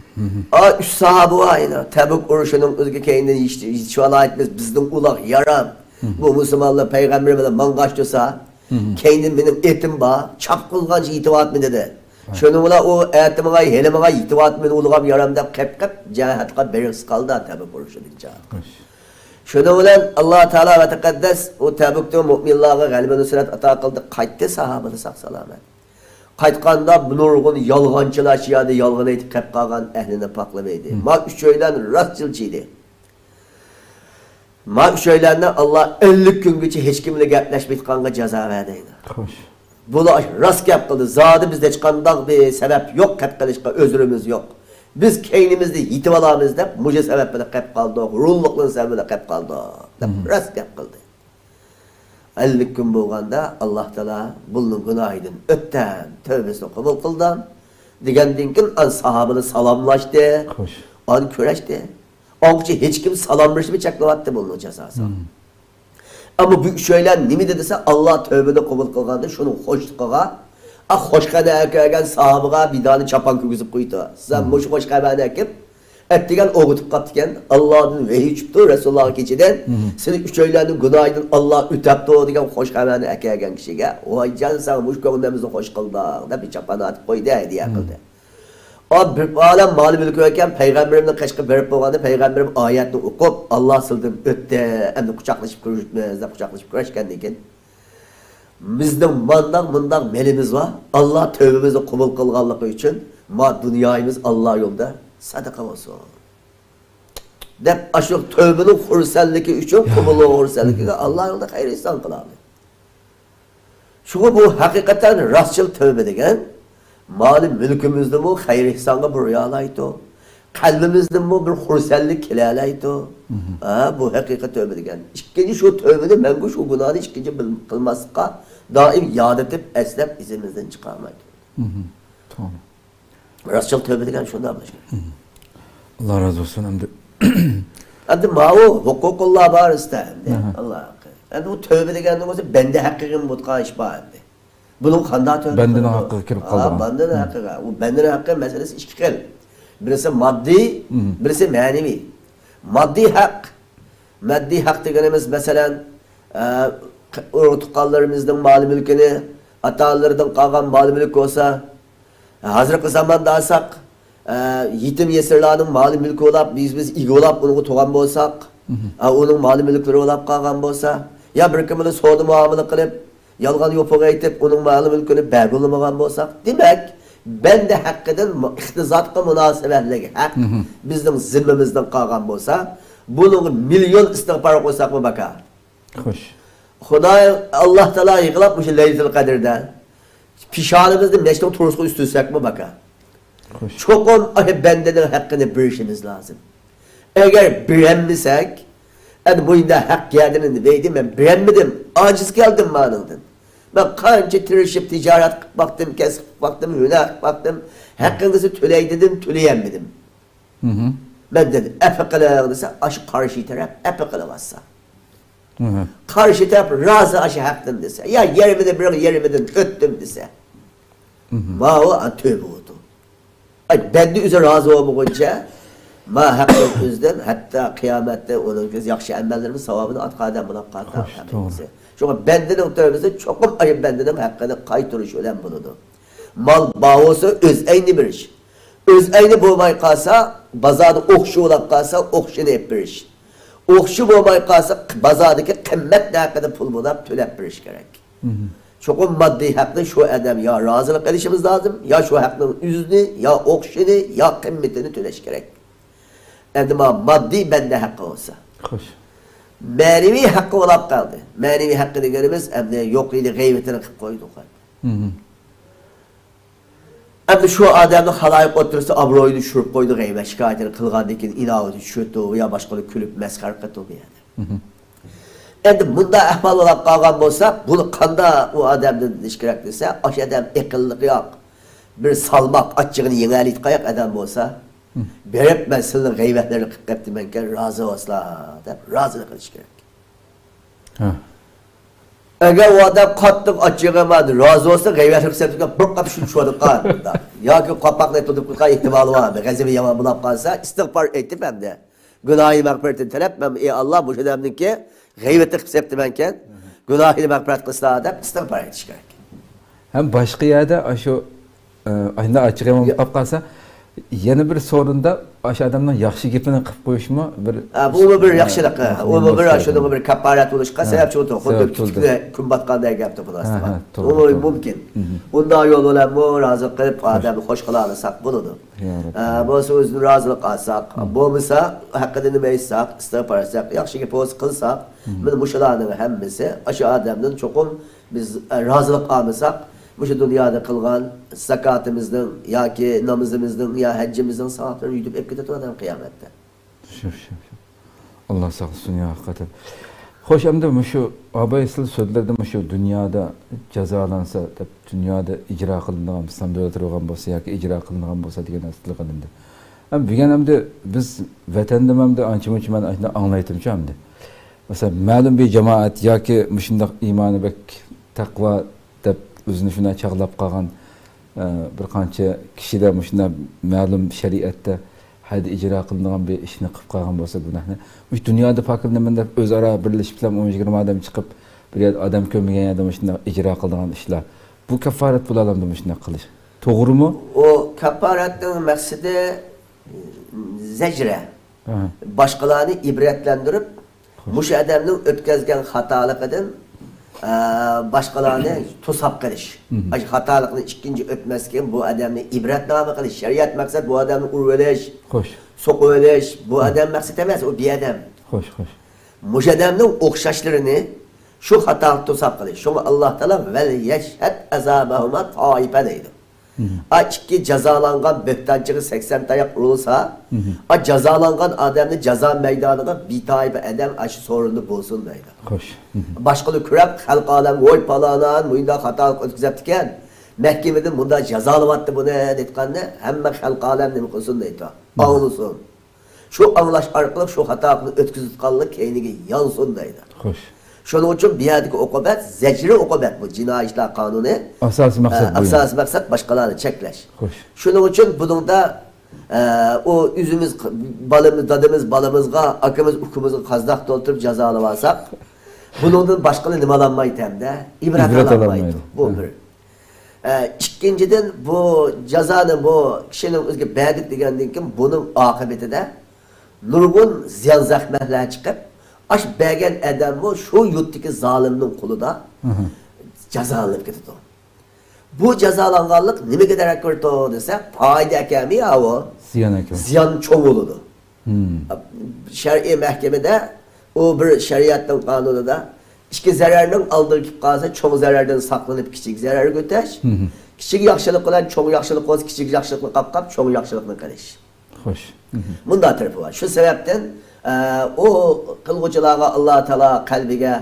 ئا، ئۈچ ساھابە بار ئەينى. تەبۈك ئۇرۇشىنىڭ ئۆزىگە كەينىدىن يېتىش-، يېتىشىۋالايتىمىز. بىزنىڭ ئۇلاغ يارام. بۇ مۇسۇلمانلار پەيغەمبىرى بىلەن ماڭغاچ تۇرسا، كەينىدىن مېنىڭ ئېتىم بار، چاققىلىغانچە يېتىۋاتىمەن دېدى. شۇنىڭ بىلەن ئۇ ئەتە ماڭاي، ھېلى ماڭاي، يېتىۋاتىمەن ئۇلىغام يارام دەپ قېپقىپ جەھەتقا بېرىغسىز قالدى، تەبۈك ئۇرۇشىدىن جىھادقا. شۇنىڭ بىلەن ئاللا تائالا ۋە تەقەددەس ئۇ تەبۈكتە مۆمىنلارغا غەلىبە نۇسرەت ئاتا قىلدى، قايتتى ساھابىلەر ساق سالامەت. قايتقاندا بۇ نۇرغۇن يالغانچىلار شۇ يەردە يالغان ئېيتىپ قېپ قالغان ئەھلىنى پاكلىۋەيدى. ما ئۈچەيلەن راستچىلچى ئىدى. ما ئۈچەيلەننى ئاللا ئەللىك كۈنگىچە ھېچكىم بىلەن گەپلەشمەيدىغانغا جازا بەردى. خوش. بۇلار راست گەپ قىلدى. زادى بىزدە ھېچقانداق بىر سەۋەب يوق، قەپ قىلىشقا ئۆزرىمىز يوق. بىز كەينىمىزدە يېتىۋالىمىز دەپ، مۇشۇ سەۋەب بىلەن قېپ قالدۇق، رۇللۇقنىڭ سەۋەبى بىلەن قېپ قالدۇق دەپ راست گەپ قىلدى. ئەللىك كۈن بولغاندا ئاللا تائالا بۇلنىڭ گۇناھىدىن ئۆتتەم، تەۋبىسىنى قوبۇل قىلدىم دېگەندىن كېيىن ئان ساھابىلەر سالاملاشتى، خوش. ئان كۆرۈشتى. ئاڭغىچە ھېچكىم سالاملىشىپ چەكلەۋاتتى بۇنىڭ جازاسى. ئەمما بۇ ئۈچەيلەن نېمە دېدى دېسە، ئاللا تەۋبىنى قوبۇل قىلغاندا شۇنىڭ خوشلۇقىغا، ئا، خوش خەۋەر ئەكەلگەن ساھابىغا بىدانى چاپان كىيگۈزۈپ قويدى. سىلەر مۇشۇ خوش خەۋەرنى ئەكىپ، ئەتىگەن ئويغىتىپ قاپتىكەن، ئاللادىن ۋەھىي چۈشۈپتۇ رەسۇلۇللاغا كېچىدىن، سېنى ئۈچەيلەننىڭ گۇناھىدىن ئاللا ئۆتەپتۇ دېگەن خۇش خەۋەرنى ئەكەلگەن كىشىگە، ۋايجان، ساڭا مۇشۇ كۆڭلىمىزنى خۇش قىلدىڭ دەپ بىر چاپان ئاتىپ قويدى، ھەدىيە قىلدى. ئا، بىر ئالەم مالى مۈلكى ئىكەن، پەيغەمبىرىمنىڭ قېشىغا بېرىپ بولغاندا، پەيغەمبىرىم ئايەتنى ئوقۇپ، ئاللا سىلىدىن ئۆتتى، ئەمدى قۇچاقلىشىپ كۆرۈشىمىز دەپ قۇچاقلىشىپ كۆرۈشكەندىن كېيىن، بىزنىڭ مانداق مۇنداق مېلىمىز بار، ئاللا تۆۋىمىزنى قوبۇل قىلغانلىقى ئۈچۈن ما دۇنيايىمىز ئاللا يولىدا سەدىقە بولسۇن دەپ، ئاشۇ تۆۋىنىڭ خۇرسەنلىكى ئۈچۈن، قوبۇللۇق خۇرسەنلىكىگە ئاللا يولىدا خەير ئېھسان قىلالايدۇ. شۇڭا بۇ ھەقىقەتەن راستچىل تۆۋە دېگەن، مالى مۈلكىمىزدىمۇ خەير ئېھسانغا بۇرىيالايدۇ. قەلبىمىزدىنمۇ بىر خۇرسەنلىك كېلەلەيدۇ. ھە، بۇ ھەقىقىي تۆۋە دېگەن. ئىككىنچى، شۇ تۆۋىنى مەڭگۈ شۇ گۇناھنى ئىككىنچى بىل-، قىلماسلىققا دائىم ياد ئېتىپ، ئەسلەپ، ئېسىمىزدىن چىقارمايدۇ. توغرا. راستچىل تۆۋە دېگەن شۇنداق بولۇشى كېرەك. ئاللا رازى بولسۇن ئەمدى. ئەمدى ماۋۇ ھوقۇقۇللا بار ئىستە ئەمدى. ئاللا ھەققى. ئەمدى بۇ تۆۋە دېگەندىن بولسا بەندە ھەققىگە بولىدىغان ئىش بار ئەمدى. بۇنىڭغا قانداق تۆۋە بەندىنىڭ ھەققىگە كىرىپ قالىدىغان. بەندىنىڭ ھەققىگە. ئۇ بەندىنىڭ ھەققى مەسىلىسى ئىككى خىل. بىرسى ماددىي، بىرسى مەنىۋى. ماددىي ھەق. ماددىي ھەق دېگىنىمىز، مەسىلەن، ئە، ئۇرۇق-تۇغقانلىرىمىزنىڭ مال-مۈلكىنى، ئاتا-ئانىلىرىدىن قالغان مال-مۈلۈك بولسا، ھازىرقى زاماندا ئالساق، ئە، يېتىم يېسىرلارنىڭ مال-مۈلكى بولاپ، بىز، بىز ئىگە بولاپ ئۇنىڭغا تۇغان بولساق، ئە، ئۇنىڭ مال-مۈلۈكلىرى بولاپ قالغان بولسا، يا بىر كىم بىلەن سودا-مۇئامىلە قىلىپ، يالغان يوپۇق ئېيتىپ، ئۇنىڭ مال-مۈلكىنى بەرگىلىمىغان بولساق، دېمەك، بەندە ھەققىدىن مۇ-، ئىقتىسادقا مۇناسىۋەتلىك ھەق بىزنىڭ زىممىمىزدىن قالغان بولسا، بۇنىڭغا مىليون ئىستىغپار قىلساقمۇ بەكار. خوش. خۇداي، ئاللا تائالا يىغلاپ مۇشۇ لەيلىتۇل قەدىردە پېشانىمىزنى مەسچىتنىڭ تورۇسىغا ئۈستۈرسەكمۇ بەكار. خوش. چوقۇم ئاشۇ بەندىنىڭ ھەققىنى بېرىشىمىز لازىم. ئەگەر بېرەلمىسەك، ئەنە مۇنداق ھەق گەدىنىنى دەيدۇ، مەن بېرەلمىدىم، ئاجىز كەلدىم مانىڭدىن. مەن قانچە تىرىشىپ تىجارەت قىلىپ باقتىم، كەسىپ قىلىپ باقتىم، ھۈنەر قىلىپ باقتىم، ھەققىڭىزنى تۆلەي دېدىم، تۆلىيەلمىدىم. مەندىن ئەپۇ قىلىڭ دېسە، ئاشۇ قارشى تەرەپ ئەپۇ قىلىۋاتسا. قارشى تەرەپ رازى ئاشۇ ھەقتىن دېسە، يا يېرىمىنى بېرىڭ، يېرىمىدىن ئۆتتۈم دېسە. ماۋۇ تۆۋە بولىدۇ. ئاي، بەندە ئۆزى رازى بولمىغۇنچە، ما ھەقنىڭ ئۆزىدىن ھەتتا قىيامەتتە ئۇنىڭ ياخشى ئەمەللىرىمىز ساۋابىنى ئاتقان ئادەم بولۇپ قالىدۇ. خوش، توغرا. شۇڭا بەندىنىڭ تۆۋىسى چوقۇم ئاي بەندىنىڭ ھەققىنى قايتۇرۇش بىلەن بولىدۇ. مال بار بولسا ئۆز ئەينى بېرىش. ئۆز ئەينى بولماي قالسا، بازاردا ئوخشىشى بولۇپ قالسا، ئوخشىشىنى ئېلىپ بېرىش. ئوخشىشى بولماي قالسا، بازاردىكى قىممەت ھەققىدە پۇل بولۇپ تۆلەپ بېرىش كېرەك. چوقۇم ماددىي ھەقنى شۇ ئادەم يا رازىلىق ئېلىشىمىز لازىم، يا شۇ ھەقنىڭ ئۆزىنى، يا ئوخشىشىنى، يا قىممىتىنى تۆلەش كېرەك. ئەمدى ما ماددىي بەندە ھەققى بولسا. خوش. مەنىۋى ھەققى بولاپ قالدى. مەنىۋى ھەققى دېگىنىمىز ئەمدى يوق يېرى غەيۋىتىنى قىلىپ قويدۇق. ئەمدى شۇ ئادەمنى خالايىق ئوتتۇرىسىدا ئابرۇيىنى چۈشۈرۈپ قويدى، غەيۋەت شىكايىتىنى قىلغاندىن كېيىن ئىناۋىتى چۈشۈردى يا باشقىلار كۈلۈپ مەسخەرە قىلدى بۇ يەردە. ئەمدى مۇنداق ئەھۋال بولاپ قالغان بولسا، بۇنى قانداق ئۇ ئادەمدىن بىلىش كېرەك دېسە، ئاشۇ ئادەم ئەقىللىقى يوق، بىر سالماق، ئاچچىقىنى يېڭەلەيدىغان ئادەم بولسا، بېرىپ، مەن سىلىنىڭ غەيۋەتلىرىنى قىلىپ قېپتىمەنكەن، رازى بولسىلا دەپ رازىلىق قىلىش كېرەك. ھە. ئەگەر ئۇ ئادەم قاتتىق ئاچچىقى بار، رازى بولسا، غەيۋەتلىك سەپتىكەن بىر قاپ شۇ چۈشۈۋاتقان ياكى قاپاقنى تۇتۇپ قويغان ئېھتىمالى بار. غەزىپى يامان بولۇپ قالسا، ئىستىغپار ئېيتىپ ھەمدە گۇناھى مەغپىرىتىنى تىلەپ، مەن، ئى ئاللا، مۇشۇ ئادەمنىڭكى غەيۋىتى قىلىپ سەپتىمەنكەن، گۇناھىنى مەغپىرەت قىلسىلا دەپ ئىستىغپار ئېيتىش كېرەك. ھەم باشقا يەردە ئاشۇ ئاشۇنداق ئاچچىقى بولۇپ قالسا، يەنە بىر سورۇندا ئاشۇ ئادەمنىڭ ياخشى گېپىنى قىلىپ قويۇشمۇ بىر، ئا، بۇمۇ بىر ياخشىلىق، ئۇمۇ بىر شۇنىڭغا بىر كاپپارەت بولۇشقا سەۋەبچى بولىدۇ. خۇددى كۈن باتقاندەك گەپتۇ بۇ نەرسە. ئۇمۇ مۇمكىن. ئۇنداق يول بىلەنمۇ رازى قىلىپ، ئادەمنى خوش قىلالىساق بولىدۇ. بولسا ئۆزىدىن رازىلىق ئالساق، بولمىسا ھەققىدە نېمە ئېيتساق، ئىستىغپار ئەتسەك، ياخشى گېپى بولسا قىلساق، مانا مۇشۇلارنىڭ ھەممىسى ئاشۇ ئادەمدىن چوقۇم بىز، ئە، رازىلىق ئالمىساق، مۇشۇ دۇنيادا قىلغان زاكاتىمىزنىڭ ياكى نامىزىمىزنىڭ يا ھەججىمىزنىڭ ساۋابلىرىنى يۇتۇپ ئېلىپ كېتىدۇ ئادەم قىيامەتتە. شۇ، شۇ، شۇ. ئاللا ساقلىسۇن يا ھەقىقەتەن. خوش، ئەمدى مۇشۇ ئاباي سىل سۆزلىرىدە مۇشۇ دۇنيادا جازالانسا دەپ، دۇنيادا ئىجرا قىلىنىدىغان، ئىسلام دۆلىتى بولغان بولسا ياكى ئىجرا قىلىنىدىغان بولسا دېگەن نەرسە تىلغا ئېلىندى. ئەمدى بۈگۈن ئەمدى بىز ۋەتەندىمۇ ئەمدى ئانچە مۇنچە مەن ئاشۇنداق ئاڭلايتتىمچۇ ئەمدى. مەسىلەن، مەلۇم بىر جامائەت ياكى مۇشۇنداق ئىمانى بەك تەقۋا دەپ ئۆزىنى شۇنداق چاغلاپ قالغان، ئە، بىر قانچە كىشىدە مۇشۇنداق مەلۇم شەرىئەتتە ئەدە ئىجرا قىلىنىدىغان بىر ئىشنى قىلىپ قالغان بولسا گۇناھنى، مۇشۇ دۇنيادا پاكىزلىنىمەن دەپ ئۆزئارا بىرلىشىپلا ئون يىگىرمە ئادەم چىقىپ، بىر يەردە ئادەم كۆرمىگەن يەردە مۇشۇنداق ئىجرا قىلىدىغان ئىشلار، بۇ كاپپارەت بولالامدۇ مۇشۇنداق قىلىش؟ توغرىمۇ؟ ئۇ كاپپارەتنىڭ مەقسىتى زەجرە. ھە. باشقىلارنى ئىبرەتلەندۈرۈپ، مۇشۇ ئادەمنىڭ ئۆتكەزگەن خاتالىقىدىن، ئە، باشقىلارنى توساپ قېلىش. مم. ئاشۇ خاتالىقنى ئىككىنچى ئۆتمەسلىكى، بۇ ئادەمنى ئىبرەتنامە قىلىش. شەرىئەت مەقسەت بۇ ئادەمنى ئۇرۇۋېلىش، خوش، سوقۇۋېلىش. بۇ ئادەم مەقسەت ئەمەس، ئۇ بىئادەم. خوش، خوش. مۇشۇ ئادەمنىڭ ئوخشاشلىرىنى شۇ خاتالىقتا توساپ قېلىش. شۇڭا ئاللا تائالا ۋەل يەشھەد ئەزابەھۇما تائىپە دەيدۇ. مم. ئا ئىككى جازالانغان بۆھتانچىغا سەكسەن تاياق ئۇرۇلسا، مم، ئا جازالانغان ئادەمنى جازا مەيدانىغا بىتائىپە ئادەم ئاشۇ سورۇندا بولسۇن دەيدۇ. خوش. مم. باشقىلار كۆرۈپ، خەلق ئالەم، ۋوي پالانان مۇنداق خاتالىق ئۆتكۈزۈپتىكەن، مەھكىمىدىن مۇنداق جازالىۋاتتى بۇنى دېيىتقاننى ھەممە خەلق ئالەم نېمە قىلسۇن دەيدۇ. مم. ئاڭلىسۇن. شۇ ئاڭلاش ئارقىلىق شۇ خاتالىقنى ئۆتكۈزۈۋاتقانلىق كەينىگە يانسۇن دەيدۇ. خوش. شۇنىڭ ئۈچۈن بۇ يەردىكى ئوقۇبەت، زەجرى ئوقۇبەت بۇ جىنايى ئىشلار قانۇنى. ئاساسىي مەقسەت ئە، بۇ ئاساسىي مەقسەت باشقىلارنى چەكلەش. خوش. شۇنىڭ ئۈچۈن بۇنىڭدا، ئە، ئۇ ئۆزىمىز، بالىمىز، دادىمىز، بالىمىزغا، ئاكىمىز، ئۇكىمىزغا قازاق تولتۇرۇپ جازالىۋالساق، بۇنىڭدىن باشقىلار نېمە ئالالمايدۇ ھەمدە؟ ئىبرەت ئىبرەت ئالالمايدۇ. ئالالمايدۇ. بۇ ھە. بىر. ئە، ئىككىنچىدىن، بۇ جازانى بۇ كىشىنىڭ ئۆزىگە بەردۇق دېگەندىن كېيىن، بۇنىڭ ئاقىۋىتىدە نۇرغۇن زىيان زەخمەتلەر چىقىپ، ئاش بەرگەن ئادەممۇ شۇ يۇرتتىكى زالىمنىڭ قولىدا مم، جازالىنىپ كېتىدۇ. بۇ جازالانغانلىق نېمىگە دېرەك بېرىدۇ دېسە، پايدا ئەكەلمەي ئاۋۇ. زىيان ئەكەلمەي. زىيان چوڭ بولىدۇ. مم. شەرئىي مەھكىمىدە ئۇ بىر شەرىئەتنىڭ قانۇنىدا ئىككى زەرەرنىڭ ئالدىغا كېلىپ قالسا، چوڭ زەرەردىن ساقلىنىپ، كىچىك زەرەرگە ئۆتەش. مم. كىچىك ياخشىلىق بىلەن چوڭ ياخشىلىق بولسا، كىچىك ياخشىلىقنى قاپقاپ، چوڭ ياخشىلىقنى قىلىش. خوش. مم. مۇنداق تەرىپى بار. شۇ سەۋەبتىن، ئە، ئۇ قىلغۇچىلارغا ئاللا تائالا قەلبىگە،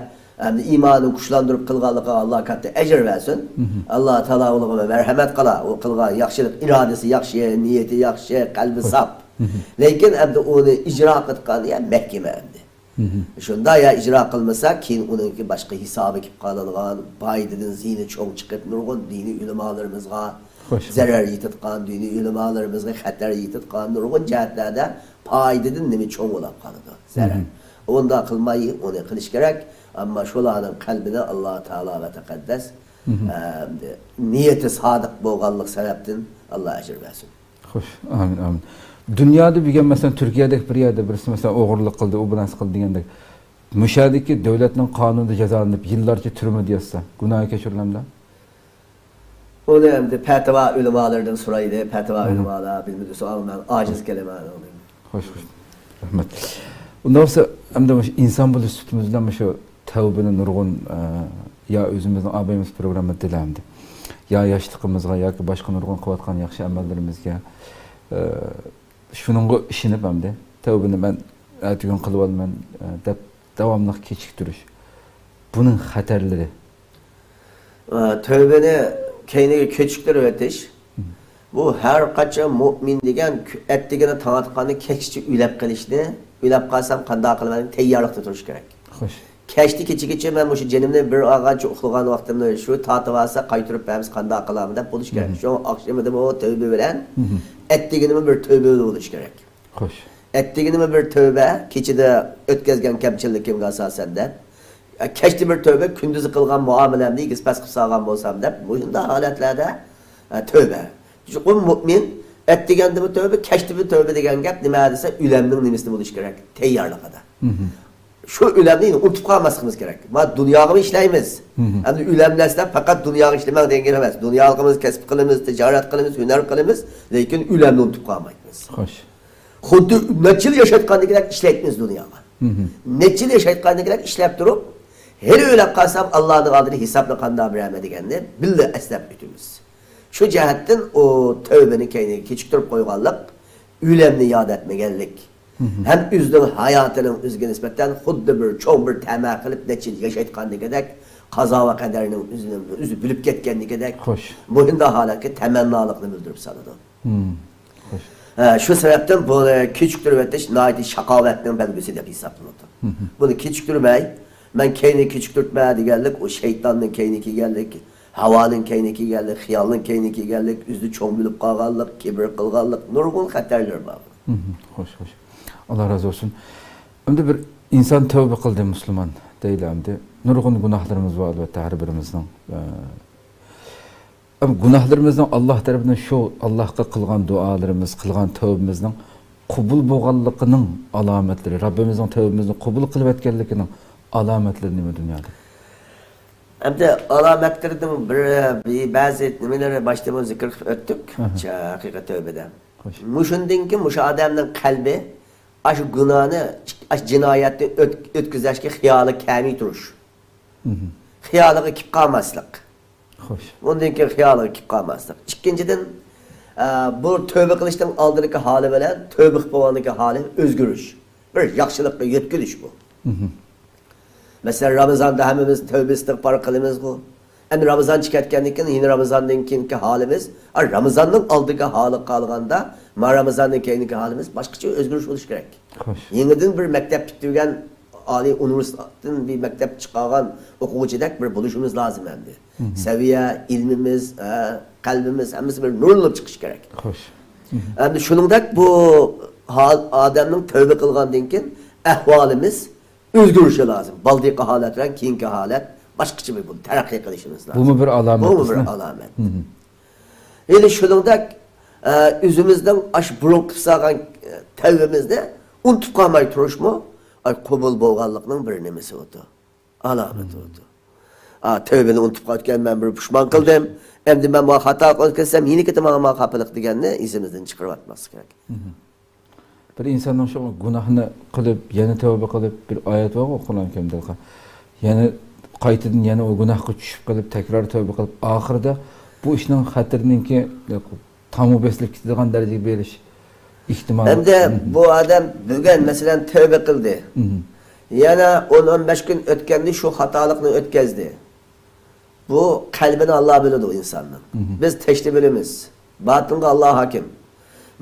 ئەمدى ئىمانىنى كۈچلەندۈرۈپ قىلغانلىقىغا ئاللا كاتتا ئەجىر بەرسۇن. مم. ئاللا تائالا ئۇلارغا مەرھەمەت قىلا. ئۇ قىلغان ياخشىلىق ئىرادىسى ياخشى، نىيىتى ياخشى، قەلبى خوش. ساپ. مم. لېكىن ئەمدى ئۇنى ئىجرا قىلىدىغان يەر مەھكىمە ئەمدى. مم. شۇنداق يا ئىجرا قىلمىسا، كېيىن ئۇنىڭكى باشقا ھېسابى كېلىپ قالىدىغان، پايدىدىن زىيىنى چوڭ چىقىپ، نۇرغۇن دىنىي ئۆلىمالىرىمىزغا خوش. زەرەر يېتىدىغان، دىنىي ئۆلىمالىرىمىزغا خەتەر يېتىدىغان نۇرغۇن جەھەتلەردە پايدىدىن نېمە چوڭ بولاپ قالىدۇ؟ زەرەر. مم. ئۇنداق قىلماي، ئۇنى قىلىش كېرەك. ئەمما شۇلارنىڭ قەلبىنى ئاللا تائالا ۋە تەقەددەس، مم، ئە، نىيىتى سادىق بولغانلىق سەۋەبتىن ئاللا ئەجىر بەرسۇن. خوش، ئامىن، ئامىن. دۇنيادا بۈگۈن، مەسىلەن، تۈركىيەدەكى بىر يەردە بىرسى، مەسىلەن، ئوغرىلىق قىلدى، ئۇ بۇ نەرسە قىلدى دېگەندەك، مۇشۇ يەردىكى دۆلەتنىڭ قانۇنىدا جازالىنىپ، يىللارچە تۈرمىدە ياتسا، گۇناھى كەچۈرۈلەمدۇ؟ ئۇنى ئەمدى پەتىۋا ئۆلىمالىرىدىن سورايلى، پەتىۋا، مم، ئۆلىمالار بىلمىدى، سوئال، مەن ئاجىز كېلىمەن ئۇنىڭدىن. خوش، خوش. رەھمەت. ئۇنداق بولسا، ئەمدى مۇشۇ ئىنسان بولۇش سۈپىتىمىز بىلەن مۇشۇ تەۋبىنى نۇرغۇن، ئە، يا ئۆزىمىزنىڭ ئابايىمىز پروگراممىدا تىلەمدى. يا ياشلىقىمىزغا ياكى باشقا نۇرغۇن قىلىۋاتقان ياخشى ئەمەللىرىمىزگە، ئە، شۇنىڭغا ئىشىنىپ ئەمدى تەۋبىنى مەن ئەتىگۈن قىلىۋالىمەن، ئە، دەپ داۋاملىق كېچىكتۈرۈش. بۇنىڭ خەتەرلىرى. ئە، تەۋبىنى كەينىگە كېچىكتۈرۈۋېتىش. مم. بۇ ھەر قاچان مۇئمىن دېگەن كۈ-، ئەتىگىنى تاڭ ئاتقاندا كەچكىچە ئۆلەپ قېلىشنى، ئۆلەپ قالسام قانداق قىلىمەن دېگەن تەييارلىقتا تۇرۇش كېرەك. خوش. كەچتە كېچىگىچە مەن مۇشۇ جېنىمنى بىر ئالغانچە ئۇخلىغان ۋاقتىمنى شۇ تارتىۋالسا قايتۇرۇپ بەرمىسە قانداق قىلامەن دەپ بولۇش كېرەك. مم. شۇڭا ئاخشىمىدىمۇ تەۋبە بىلەن، مم، ئەتىگىنىمۇ بىر تەۋبە بولۇش كېرەك. خوش. ئەتىگىنىمۇ بىر تەۋبە، كېچىدە ئۆتكەزگەن كەمچىلىكىمگە ئاساسەن دەپ. ئە، كەچتە بىر تەۋبە، كۈندۈزى قىلغان مۇئامىلەمنى ئېگىز پەس قىلىپ سالغان بولسام دەپ، مۇشۇنداق ھالەتلەردە، ئە، تەۋبە. چوقۇم مۇئمىن ئەتىگەندىمۇ تەۋبە، كەچتىمۇ تەۋبە دېگەن گەپ نېمە دېسە، ئۆلەمنىڭ نېمىسىدە بولۇش كېرەك؟ تەييارلىقىدا. مم. شۇ ئۆلەمنى ئۇنتۇپ قالماسلىقىمىز كېرەك. ما دۇنياغىمۇ ئىشلەيمىز. مم. ئەمدى ئۆلەم دېسە پەقەت دۇنياغا ئىشلىمەڭ دېگەن گەپ ئەمەس. دۇنيالىقىمىز، كەسىپ قىلىمىز، تىجارەت قىلىمىز، ھۈنەر قىلىمىز، لېكىن ئۆلەمنى ئۇنتۇپ قالمايمىز. خوش. خۇددى نەچچە يىل ياشايتقاندىكىدەك ئىشلەيتتىمىز دۇنياغا. مم. نەچچە يىل ياشايتقاندىكىدەك ئىشلەپ تۇرۇپ، ھېلى ئۆلۈپ قالسام، ئاللانىڭ ئالدىدا ھېسابنى قانداق بېرەرمەن دېگەننى بىللە ئەسلەپ ئۆتىمىز. شۇ جەھەتتىن ئۇ تەۋبىنى كەينىگە كېچىكتۈرۈپ قويغانلىق، ئۆلەمنى ياد ئەتمىگەنلىك، مم، ھەم ئۆزىنىڭ ھاياتىنىڭ ئۆزىگە نىسبەتەن خۇددى بىر چوڭ بىر تەمە قىلىپ نەچچە يىل ياشايتقاندىكىدەك، قازا ۋە قەدەرنىڭ ئۆزىنى ئۆزى بىلىپ كەتكەندىكىدەك، خوش، مۇشۇنداق ھالەتكە تەمەننالىقنى بىلدۈرۈپ سالىدۇ. مم. خوش. ھە، شۇ سەۋەبتىن بۇنى كېچىكتۈرۈۋېتىش ناھايىتى شاقاۋەتنىڭ بەلگىسى دەپ ھېسابلىنىدۇ. مم. بۇنى كېچىكتۈرمەي، مەن كەينىگە كېچىكتۈرتمە دېگەنلىك، ئۇ شەيتاننىڭ كەينىگە كىرگەنلىك، ھاۋانىڭ كەينىگە كىرگەنلىك، خىيالنىڭ كەينىگە كىرگەنلىك، ئۆزىنى چوڭ بىلىپ قالغانلىق، كىبىر قىلغانلىق، نۇرغۇن خەتەرلىرى بار. مھم، خوش، خوش. ئاللا رازى بولسۇن. ئەمدى بىر ئىنسان تەۋبە قىلدى، مۇسۇلمان دەيلى ئەمدى. نۇرغۇن گۇناھلىرىمىز بار، ئەلۋەتتە، ھەر بىرىمىزنىڭ. ئە، ئەم، گۇناھلىرىمىزنىڭ ئاللا تەرىپىدىن، شۇ ئاللاغا قىلغان دۇئالىرىمىز، قىلغان تەۋبىمىزنىڭ قوبۇل بولغانلىقىنىڭ ئالامەتلىرى، رەببىمىزنىڭ تەۋبىمىزنى قوبۇل قىلىۋەتكەنلىكىنىڭ ئالامەتلىرى نېمە دۇنيادا؟ ئەمدى ئالامەتلىرىنىڭ بىر، بەزى نېمىلىرى باشتا بۇ زىكىر قىلىپ ئۆتتۇق. ئەھە. ھەقىقەت تەۋبىدە. خوش. مۇشۇندىن كېيىن مۇشۇ ئادەمنىڭ قەلبى ئاشۇ گۇناھنى، ئاشۇ جىنايەتنى ئۆت-، ئۆتكۈزۈشكە خىيالى كەلمەي تۇرۇش. مھم. خىيالىغا كېلىپ قالماسلىق. خوش. ئۇندىن كېيىن خىيالىغا كېلىپ قالماسلىق. ئىككىنچىدىن، ئە، بۇ تەۋبە قىلىشنىڭ ئالدىدىكى ھالى بىلەن تەۋبە قىلىپ بولغاندىكى ھالى ئۆزگىرىش. بىر ياخشىلىققا يۆتكىلىش بۇ. مھم. مەسىلەن، رامىزاندا ھەممىمىز تەۋبە ئىستىغپار قىلىمىزغۇ. ئەمدى رامىزان چىقىپ كەتكەندىن كېيىن، يەنە رامىزاندىن كېيىنكى ھالىمىز، ئا، رامىزاننىڭ ئالدىغا ھالى قالغاندا، ما رامىزاندىن كېيىنكى ھالىمىز باشقىچە ئۆزگىرىش بولۇشى كېرەك. خوش. يېڭىدىن بىر مەكتەپ پۈتتۈرگەن، ئالىي ئۇنىۋېرسىتېتتىن بىر مەكتەپ چىقارغان ئوقۇغۇچىدەك بىر بولۇشىمىز لازىم ئەمدى. مھم. سەۋىيە، ئىلمىمىز، ھە، قەلبىمىز، ھەممىسى بىر نۇرلىنىپ چىقىشى كېرەك. خوش. مھم. ئەمدى شۇنىڭدەك بۇ ھال، ئادەمنىڭ تەۋبە قىلغاندىن كېيىن ئەھۋالىمىز ئۆزگىرىشى لازىم. بالدىنقى ھالەت بىلەن كېيىنكى ھالەت باشقىچە بىر بۇ تەرەققىي قىلىشىمىز لازىم. بۇمۇ بىر ئالامەت، بۇمۇ بىر ئالامەت. مھم. يەنە شۇنىڭدەك، ئە، ئۆزىمىزنىڭ ئاشۇ بۇرۇنقى قىلىپ سالغان، ئە، تەۋبىمىزنى ئۇنتۇپ قالماي تۇرۇشمۇ، ئاي، قوبۇل بولغانلىقنىڭ بىر نېمىسى ئۇدۇ. ئالامىتى ئۇدۇ. ئا، تەۋبىنى ئۇنتۇپ قالغان، مەن بىر پۇشمان قىلدىم. ئەمدى مەن ماڭا خاتا قىلىپ كەتسەم، يەنە كېتە ماڭا، ماڭا خاپىلىق دېگەننى ئېسىمىزدىن چىقىرىۋەتمەسلىك كېرەك. مھم. بىر ئىنساننىڭ شۇ گۇناھنى قىلىپ، يەنە تەۋبە قىلىپ، بىر ئايەت بارغۇ، قۇرئان كەرىمدە، يەنە قايتىدىن يەنە ئۇ گۇناھقا چۈشۈپ قېلىپ، تەكرار تەۋبە قىلىپ، ئاخىرىدا بۇ ئىشنىڭ خەتىرىنىڭكى تامغا بېسىلىپ كېتىدىغان دەرىجىگە بېرىش ئېھتىمالى. ئەمدى مھم. بۇ ئادەم بۈگۈن، مەسىلەن، تەۋبە قىلدى. مھم. يەنە ئون، ئون بەش كۈن ئۆتكەندە شۇ خاتالىقنى ئۆتكەزدى. بۇ قەلبىنى ئاللا بىلىدۇ ئىنساننىڭ. مھم. بىز تەشتە بىلىمىز. باتىنغا ئاللا ھاكىم.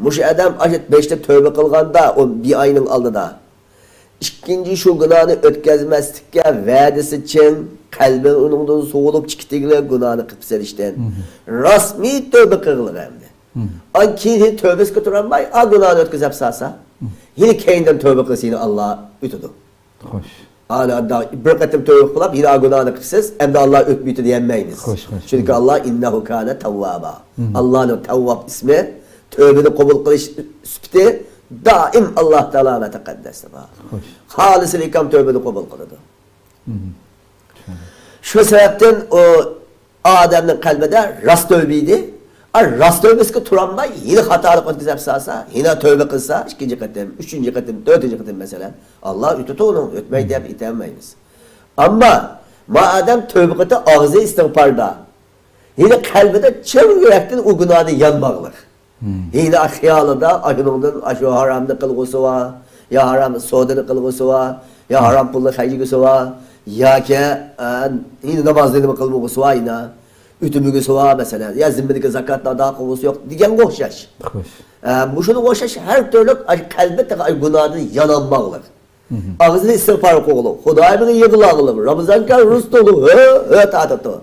مۇشۇ ئادەم ئاشۇ بېشىدا تەۋبە قىلغاندا، ئۇ بىر ئاينىڭ ئالدىدا، ئىككىنچى شۇ گۇناھنى ئۆتكۈزمەسلىككە ۋەدىسى چىڭ، قەلبى ئۇنىڭدىن سوۋۇلۇپ چىقىدىغىلى گۇناھنى قىلىپ سېلىشتىن. مھم. رەسمىي تەۋبە قىلغىلى ئەمدى. مھم. ئان كېيىن تەۋبىسىگە تۇرالماي، ئا گۇناھنى ئۆتكۈزۈپ سالسا، مھم. يەنە كەينىدىن تەۋبە قىلسا يەنە ئاللا ئۆتىدۇ. خوش. ئانا بىر قېتىم تەۋبە قىلىپ، يەنە گۇناھنى قىلسىز، ئەمدى ئاللا ئۆتمەيدۇ دېيەلمەيمىز. خوش، خوش. چۈنكى ئاللا ئىننەھۇ كانە تەۋۋابا. مھم. ئاللانىڭ تەۋۋاب ئىسمى، تەۋبىنى قوبۇل قىلىش سۈپىتى دائىم ئاللا تائالا ۋە تەقەددەستە بار. خوش. خالىسىنى كام تەۋبىنى قوبۇل قىلىدۇ. مھم. شۇ سەۋەبتىن ئۇ ئادەمنىڭ قەلبىدە راست تەۋبە ئىدى. ئا، راست تەۋبىسىگە تۇرالماي، يەنە خاتالىق ئۆتكۈزۈپ سالسا، يەنە تەۋبە قىلسا، ئىككىنچى قېتىم، ئۈچىنچى قېتىم، تۆتىنچى قېتىم، مەسىلەن، ئاللا ئۆتىدۇ ئۇنىڭ، ئۆتمەي دەپ ئېيتالمايمىز. ئەمما ما ئادەم تەۋبە قىلدى، ئاغزى ئىستىغپاردا، يەنە قەلبىدە چىن يۈرەكتىن ئۇ گۇناھنى يانماقلىق. مم. يەنە خىيالىدا ئاشۇنىڭدىن ئاشۇ ھارامنى قىلغۇسى بار، يا ھارام سودىنى قىلغۇسى بار، يا ھارام پۇلنى خەجلىگۈسى بار، ياكى، ئە، يەنە نامازنى نېمە قىلمىغۇسى بار، يەنە ئۆتىمىگۈسى بار، مەسىلەن، يا زىممىدىكى زاكاتنى ئادا قىلغۇسى يوق دېگەنگە ئوخشاش. خوش. ئە، مۇشۇنىڭغا ئوخشاش ھەر تۈرلۈك ئاشۇ قەلبى تېخى ئاشۇ گۇناھدىن يانالماقلىق. مم. ئاغزىنى ئىستىغپار قىلغۇلۇق، خۇدايىمغا يىغلاغلىق، رامىزان كەل رۇس تولۇق، ھۆ، ھۆ تارتىدۇ.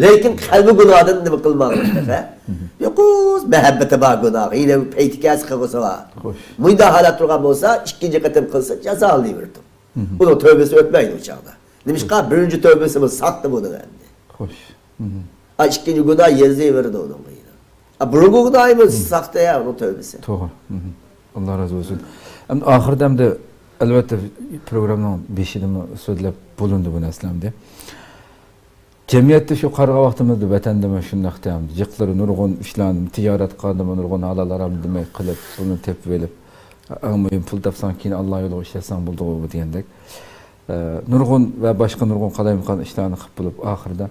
لېكىن قەلبى گۇناھدىن نېمە قىلماغلىق تېخى؟ مم. يوقۇز مەھەببىتى بار گۇناھ، يەنە پەيتى كەلسە قىلغۇسى بار. خوش. مۇنداق ھالەت تۇرغان بولسا، ئىككىنچى قېتىم قىلسا جازالىنىۋېرىدۇ. مم. ئۇنىڭ تەۋبىسى ئۆتمەيدۇ ئۇ چاغدا. نېمىشقا؟ بىرىنچى تەۋبىسىمۇ ساختا بۇنىڭ ئەمدى. خوش. مم. ئا، ئىككىنچى گۇناھ يېزىلىۋېرىدۇ ئۇنىڭغا يەنە. ئا، بۇرۇنقى گۇناھىمۇ ساختا يا، ئۇنىڭ تەۋبىسى. توغرا. مم. ئاللا رازى بولسۇن. ئەمدى ئاخىرىدا ئەمدى، ئەلۋەتتە، پروگراممىنىڭ بېشىدىمۇ سۆزلەپ بولۇندى بۇ نەرسىلەر ئەمدى. جەمئىيەتتە شۇ قارىغان ۋاقتىمىزدا ۋەتەندىمۇ شۇنداق ئەمدى جىقلىرى نۇرغۇن ئىشلارنى، تىجارەت قىلغاندىمۇ نۇرغۇن ھالال ھارام دېمەي قىلىپ، پۇلنى تېپىۋېلىپ، ئەڭ مۇھىم پۇل تاپساڭ كېيىن ئاللا يولىغا ئىشلەتسەڭ بولىدىغۇ بۇ دېگەندەك. ئە، نۇرغۇن ۋە باشقا نۇرغۇن قالايمىقان ئىشلارنى قىلىپ بولۇپ، ئاخىرىدا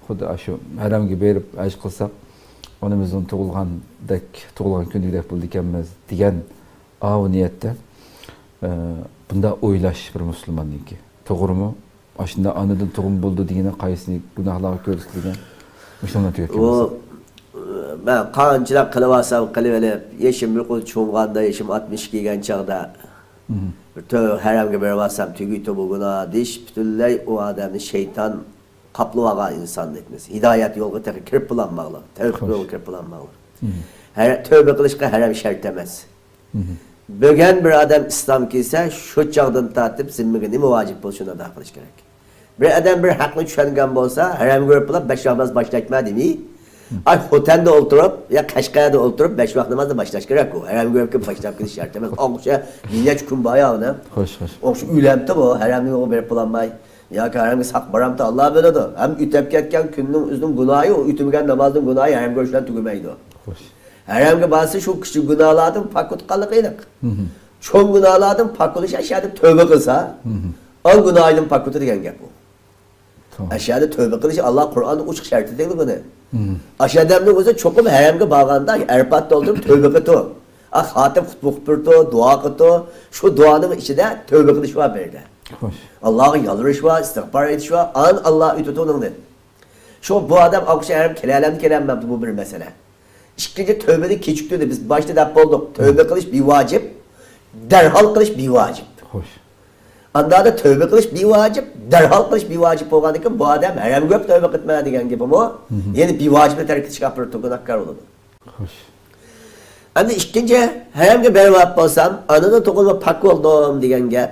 خۇددى ئاشۇ ھەرەمگە بېرىپ ھەج قىلساق، ئانىمىزنىڭ تۇغۇلغاندەك، تۇغۇلغان كۈنىدەك بولىدىكەنمىز دېگەن ئاۋۇ نىيەتتە، ئە، بۇنداق ئويلاش بىر مۇسۇلماننىڭكى. توغرىمۇ؟ ئاشۇنداق ئانىدىن تۇغما بولىدۇ دېگىنى قايسى گۇناھلارغا كۆرسىتىلگەن؟ مۇشۇنىڭ تۈگەپ بۇ، كەلمىسە. مەن قانچىلىك قىلىۋالسام قىلىۋېلىپ، يېشىم يۇقىرى چوڭغاندا، يېشىم ئاتمىش كەلگەن چاغدا، مم. بىر تۆ-، ھەرەمگە بېرىۋالسام تۈگىدۇ بۇ گۇناھ دېيىش پۈتۈنلەي ئۇ ئادەمنى شەيتان قاپلىۋالغان ئىنسان دەيمىز. ھىدايەت يولىغا تېخى كىرىپ بولالماغلىق، تەۋپىق خوش. يولىغا كىرىپ بولالماغلىق. مم. ھە-، تەۋبە قىلىشقا ھەرەم شەرت ئەمەس. مم. بۈگۈن بىر ئادەم ئىسلام كىرسە، شۇ چاغدىن تارتىپ زىممىگە نېمە ۋاجىپ بولسا، شۇنى ئادا قىلىش كېرەك. بىر ئادەم بىر ھەقنى چۈشەنگەن بولسا، ھەرەمگە بېرىپ بولۇپ بەش ۋاق ناماز باشلايتما دېمەي، ئاي، خوتەندە ئولتۇرۇپ يا قەشقەردە ئولتۇرۇپ بەش ۋاق نامازنى باشلاش كېرەك ئۇ. ھەرەمگە بېرىپ باشلاپ كېلىش شەرت ئەمەس. ئوخشا بىر نەچچە كۈن بار يا ئۇنى. خوش، خوش. ئوخشا ئۆيلەمتى بۇ، ھەرەمنى بېرىپ بولالماي. ياكى ھەرەمگە ساق بارامتى، ئاللا بىلىدۇ. ھەم ئۆتۈپ كەتكەن كۈننىڭ ئۆزىنىڭ گۇناھى، ئۆتمىگەن نامازنىڭ گۇناھى ھەرەمگە بېرىش بىلەن تۈگىمەيدۇ. خوش. ھەرەمگە بارسا شۇ كىچىك گۇناھلاردىن پاك بولۇپ قالغىلى. چوڭ گۇناھلاردىن پاك بولۇش ئەشەدە تۆۋبە قىلسا، ئان گۇناھىدىن پاك بولىدۇ دېگەن گەپ بۇ. ئەشەدە تۆۋبە قىلىش ئاللا قۇرئاندا ئوچۇق شەرت ئېتىلدى بۇنى. ئاشۇ ئادەمنىڭ ئۆزى چوقۇم ھەرەمگە بارغاندا ئەرپاتتا ئولتۇرۇپ تۆۋبە قىلىدۇ. ئا، خاتىم خۇتبە ئوقۇپ بېرىدۇ، دۇئا قىلىدۇ. شۇ دۇئانىڭ ئىچىدە تۆۋبە قىلىش بار بۇ يەردە. خوش. ئاللاغا يالۋۇرۇش بار، ئىستىغپار ئېيتىش بار، ئان ئاللا ئۆتىدۇ ئۇنىڭدىن. شۇ بۇ ئادەم ئاقشا ھەرەم كېلەلەمدۇ، كېلەلمەمدۇ، بۇ بىر مەسىلە. ئىككىنچى، تۆۋبىنى كېچىكتۈردى. بىز باشتا دەپ بولدۇق، تۆۋبە قىلىش بىۋاجىپ، دەرھال قىلىش بىۋاجىپ. خوش. ئاندا تۆۋبە قىلىش بىۋاجىپ، دەرھال قىلىش بىۋاجىپ بولغاندىكىن، بۇ ئادەم ھەرەمگە بېرىپ تۆۋبە قىلىپمەن دېگەن گېپىمۇ، يەنە بىۋاجىپنى تەرك قىلىشقا ئاپىرىدۇ، گۇناھكار بولىدۇ. خوش. ئەمدى ئىككىنچى، ھەرەمگە بېرىۋاپ بولسام، ئانىدىن تۇغۇلما پاك بولدۇم دېگەن گەپ.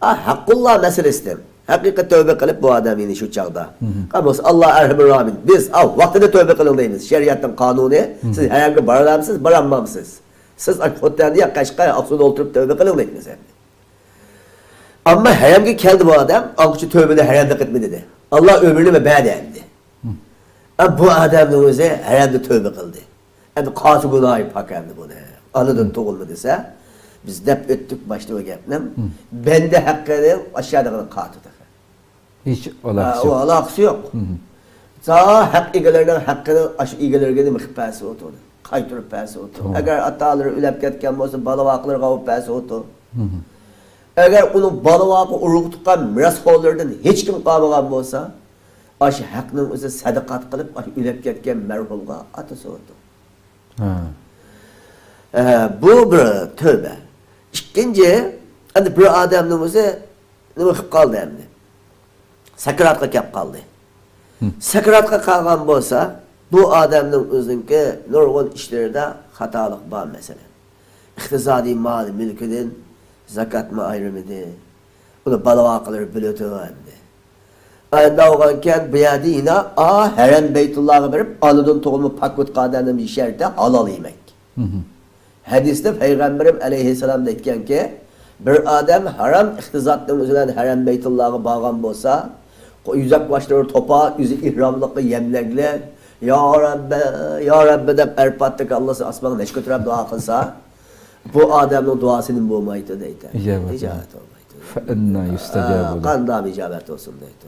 ئا، ھەققۇللا مەسىلىسىدىن. ھەقىقىي تۆۋبە قىلىپ بۇ ئادەم يەنە شۇ چاغدا. قالمىسا، ئاللا ئەرھەمۇر راھىمىن. بىز، ئا، ۋاقتىدا تۆۋبە قىلىڭ دەيمىز. شەرىئەتنىڭ قانۇنى، سىز ھەرەمگە بارالامسىز، بارالمامسىز؟ سىز، ئا، خوتەندە يا قەشقەر، ئاقسۇدا ئولتۇرۇپ تۆۋبە قىلىڭ دەيمىز ئەمدى. ئەمما ھەرەمگە كەلدى بۇ ئادەم، ئاڭقىچە تۆۋبىنى ھەرەمدە قىلمىدى دە. ئاللا ئۆمرىنى بەردى ئەمدى. ئا، بۇ ئادەمنىڭ ئۆزى ھەرەمدە تۆۋبە قىلدى. ئەمدى قالسا گۇناھى پاك ئەمدى بۇنى. ئانىدىن تۇغۇلما دېسە، بىز دەپ ئۆتتۇق باشتا بۇ گەپنى. بەندە ھەققىنى ئاشۇ يەردە قىلىدۇ تېخى. ھېچ ئالاقىسى يوق. ئۇ ئالاقىسى يوق. تا ھەق ئىگىلىرىنىڭ ھەققىنى ئاشۇ ئىگىلىرىگە نېمە قىلىپ بەرسە ئۇ، قايتۇرۇپ بەرسە ئۇ. ئەگەر ئاتا-ئانىلىرى ئۆلۈپ كەتكەن بولسا، بالا-ۋاقىلىرىغا ئاۋۇپ بەرسە ئۇ. ئەگەر ئۇنىڭ بالا-ۋاقا، ئۇرۇق-تۇغقان، مىراسخورلىرىدىن ھېچكىم قالمىغان بولسا، ئاشۇ ھەقنىڭ ئۆزى سەدىقات قىلىپ، ئاشۇ ئۆلۈپ كەتكەن مەرھۇمغا ئاتىسى ئۇ. ھە. ئە، بۇ بىر تۆۋبە. ئىككىنچى، ئەمدى بىر ئادەمنىڭ ئۆزى نېمە قىلىپ قالدى ئەمدى؟ سەكراتقا كەپ قالدى. سەكراتقا قالغان بولسا، بۇ ئادەمنىڭ ئۆزىنىڭكى نۇرغۇن ئىشلىرىدا خاتالىق بار، مەسىلەن، ئىقتىسادىي مال-مۈلكىدىن زاكاتمۇ ئايرىمىدى. ئۇنى بالا-ۋاقىلىرى بىلىۋېتىدۇ ئەمدى. ئەندى بولغانكەن، بۇ يەردە يەنە، ئا، ھەرەم بەيتۇللاغا بېرىپ، ئانىدىن تۇغۇلما پاك بولۇپ قالغان ئادەمنىڭ شەرتى ھالال يېمەك. ھەدىستە پەيغەمبىرىم ئەلەيھىسسالام ئېيتكەنكى، بىر ئادەم ھارام ئىقتىسادنىڭ ئۆزى بىلەن ھەرەم بەيتۇللاغا بارغان بولسا، يۈزەك باشلىرى توپا، ئۆزى ئېھراملىققا يەملەكلىك، يا رەببى، يا رەببى دەپ ئەرپاتتىكى ئاللىسى ئاسمانغا نەشكە كۆتۈرۈپ دۇئا قىلسا، بۇ ئادەمنىڭ دۇئاسى نېمە بولمايدۇ دەيدۇ. ئىجابەت بولمايدۇ. فەئەننا يۇستەجابۇ لەھ. قانداق ئىجابەت بولسۇن دەيدۇ.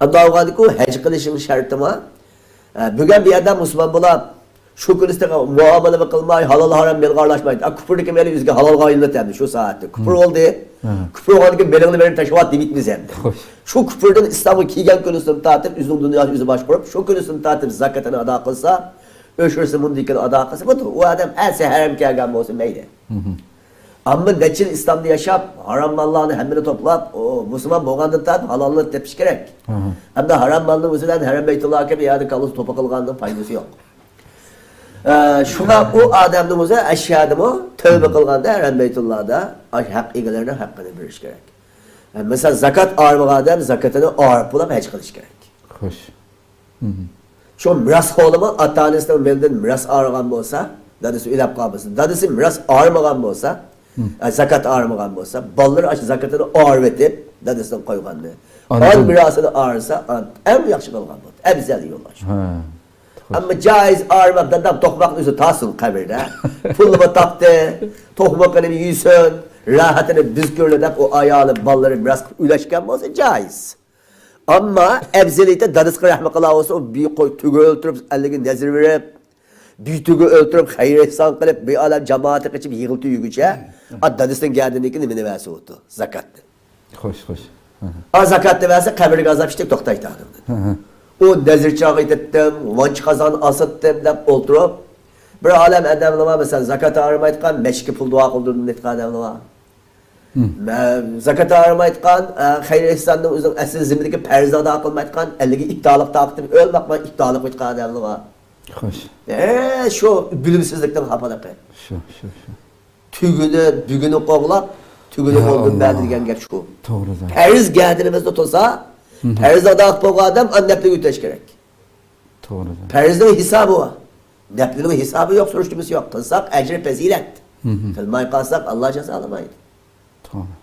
ئەمما ئۇ ھەج قىلىشنىڭ شەرتىمۇ، ئە، بۈگۈن بۇ يەردە مۇسۇلمان بولۇپ، شۇ كۈنى مۇئامىلە قىلماي، ھالال ھارام مېلىغا ئارىلاشمايدۇ. ئا، كۇپۇردىكى مېلى ئۆزىگە ھالالغا ئايلىنىدۇ ئەمدى شۇ سائەتتە. كۇپۇر بولدى. كۇپۇر بولغاندىن كېيىن مېلىڭنى بېرىپ تاشلاۋەت دېمەيمىز ئەمدى. خوش. شۇ كۇپۇردىن ئىسلامغا كىرگەن كۈنىسىدىن تارتىپ ئۆزىنىڭ دۇنياسىنى ئۆزى باشقۇرۇپ، شۇ كۈنىسىدىن تارتىپ زاكاتىنى ئادا قىلسا، ئۆشۈرسە، مۇندىن كېيىن ئادا قىلسا، بولدى. ئۇ ئادەم ئەتىسى ھەرەم كەلگەن بولسا مەيلى. ئەمما نەچچە يىل ئىسلامدا ياشاپ، ھارام ماللارنى ھەممىنى توپلاپ، ئۇ مۇسۇلمان بولغاندىن تارتىپ ھالالنى تېپىش كېرەك. ئەمدى ھارام مالنىڭ ئۆزى بىلەن ھەرەم بەيتۇللاغا كېلىپ، يەردە كاللىسى توپا قىلغاننىڭ پايدىسى يوق. ئە، شۇڭا ئۇ ئادەمنىڭ ئۆزى ئەشيادىمۇ تۆۋبە قىلغاندا ھەرەم بەيتۇللادا ئاشۇ ھەق ئىگىلىرىنىڭ ھەققىنى بېرىش كېرەك. ئە، مىسال، زاكات ئايرىمىغان ئادەم زاكىتىنى ئايرىپ بولۇپ ھەج قىلىشى كېرەك. خوش. شۇ مىراسخورلىمۇ ئاتا-ئانىسىنىڭ مېلىدىن مىراس ئايرىغان بولسا، دادىسى ئۆلۈپ قالمىسا، دادىسى مىراس ئايرىمىغان بولسا، ئە، زاكات ئايرىمىغان بولسا، بالىلىرى ئاشۇ زاكىتىنى ئايرىۋېتىپ، دادىسىنىڭ قويغاننى. ئاندىن مىراسىنى ئايرىسا، ئەڭ ياخشى قىلغان بولدى. ئەۋزەل يول ئاشۇ. ئەمما جايىز ئايرىماپ، دادام توقماقنى ئۆزى تارتسۇن قەبرىدە. پۇلىمۇ تاپتى، توقمىقىنى يېسۇن، راھىتىنى بىز كۆرىلى دەپ، ئۇ ئايالى، بالىلىرى مىراسقا ئۈلەشكەن بولسا جايىز. ئەمما ئەۋزىلىيىتى دادىسىغا رەھمەت قىلاۋاتسا، ئۇ بىر قوي تۆگە ئۆلتۈرۈپ، ئەللىگە نەزىر بېرىپ، بىر تۆگە ئۆلتۈرۈپ، خەير-ئېھسان قىلىپ، بىر ئالەم جامائەتكە قېچىپ يىغلىتىپ يۈرگۈچە، ئا، دادىسىنىڭ گەدىنىدىكى نېمىنى بەرسە بولىدۇ؟ زاكاتنى. خوش، خوش. ئا، زاكاتنى بەرسە، قەبرىدىكى ئازاب ئىشتەك توختايتتى ئادەمدىن. ئۇ نەزىر چاغ ئېتەتتىم، ۋانچە قازان ئاساتتىم دەپ ئولتۇرۇپ، بىر ئالەم ئادەملەر بار، مەسىلەن، زاكات ئايرىمايدىغان، مەسچىتكە پۇل دۇئا قىلدۇردۇم دەيدىغان ئادەملەر بار. مم. مە-، زاكات ئايرىمايدىغان، ئە، خەير ئېھساننىڭ ئۆزىنىڭ ئەسلى زىممىدىكى پەرزىنى ئادا قىلمايدىغان، ئەللىگە ئىپتارلىق تارقىتىپ ئۆلمەقمەن ئىپتارلىق قويىدىغان ئادەملەر بار. خوش. ئە، شۇ بىلىمسىزلىكنىڭ خاپىلىقى. شۇ، شۇ، شۇ. تۈگۈنى، بۈگۈنى قوغلاپ، تۈگۈنى يا قوغدىن بەردى دېگەن گەپ شۇ. توغرا زادى. پەرز گەدىنىمىزدە تۇرسا، پەرز ئادا قىلىپ بولغان ئادەم ئانداق نەپلىگە ئۆتەش كېرەك. توغرا زادى. پەرزنىڭ ھېسابى بار. نەپلىنىڭ ھېسابى يوق، سۈرۈشتۈرمىسى يوق. قىلساق ئەجرى پەزىلەت. قىلماي قالساق ئاللا جازالىمايدۇ. توغرا.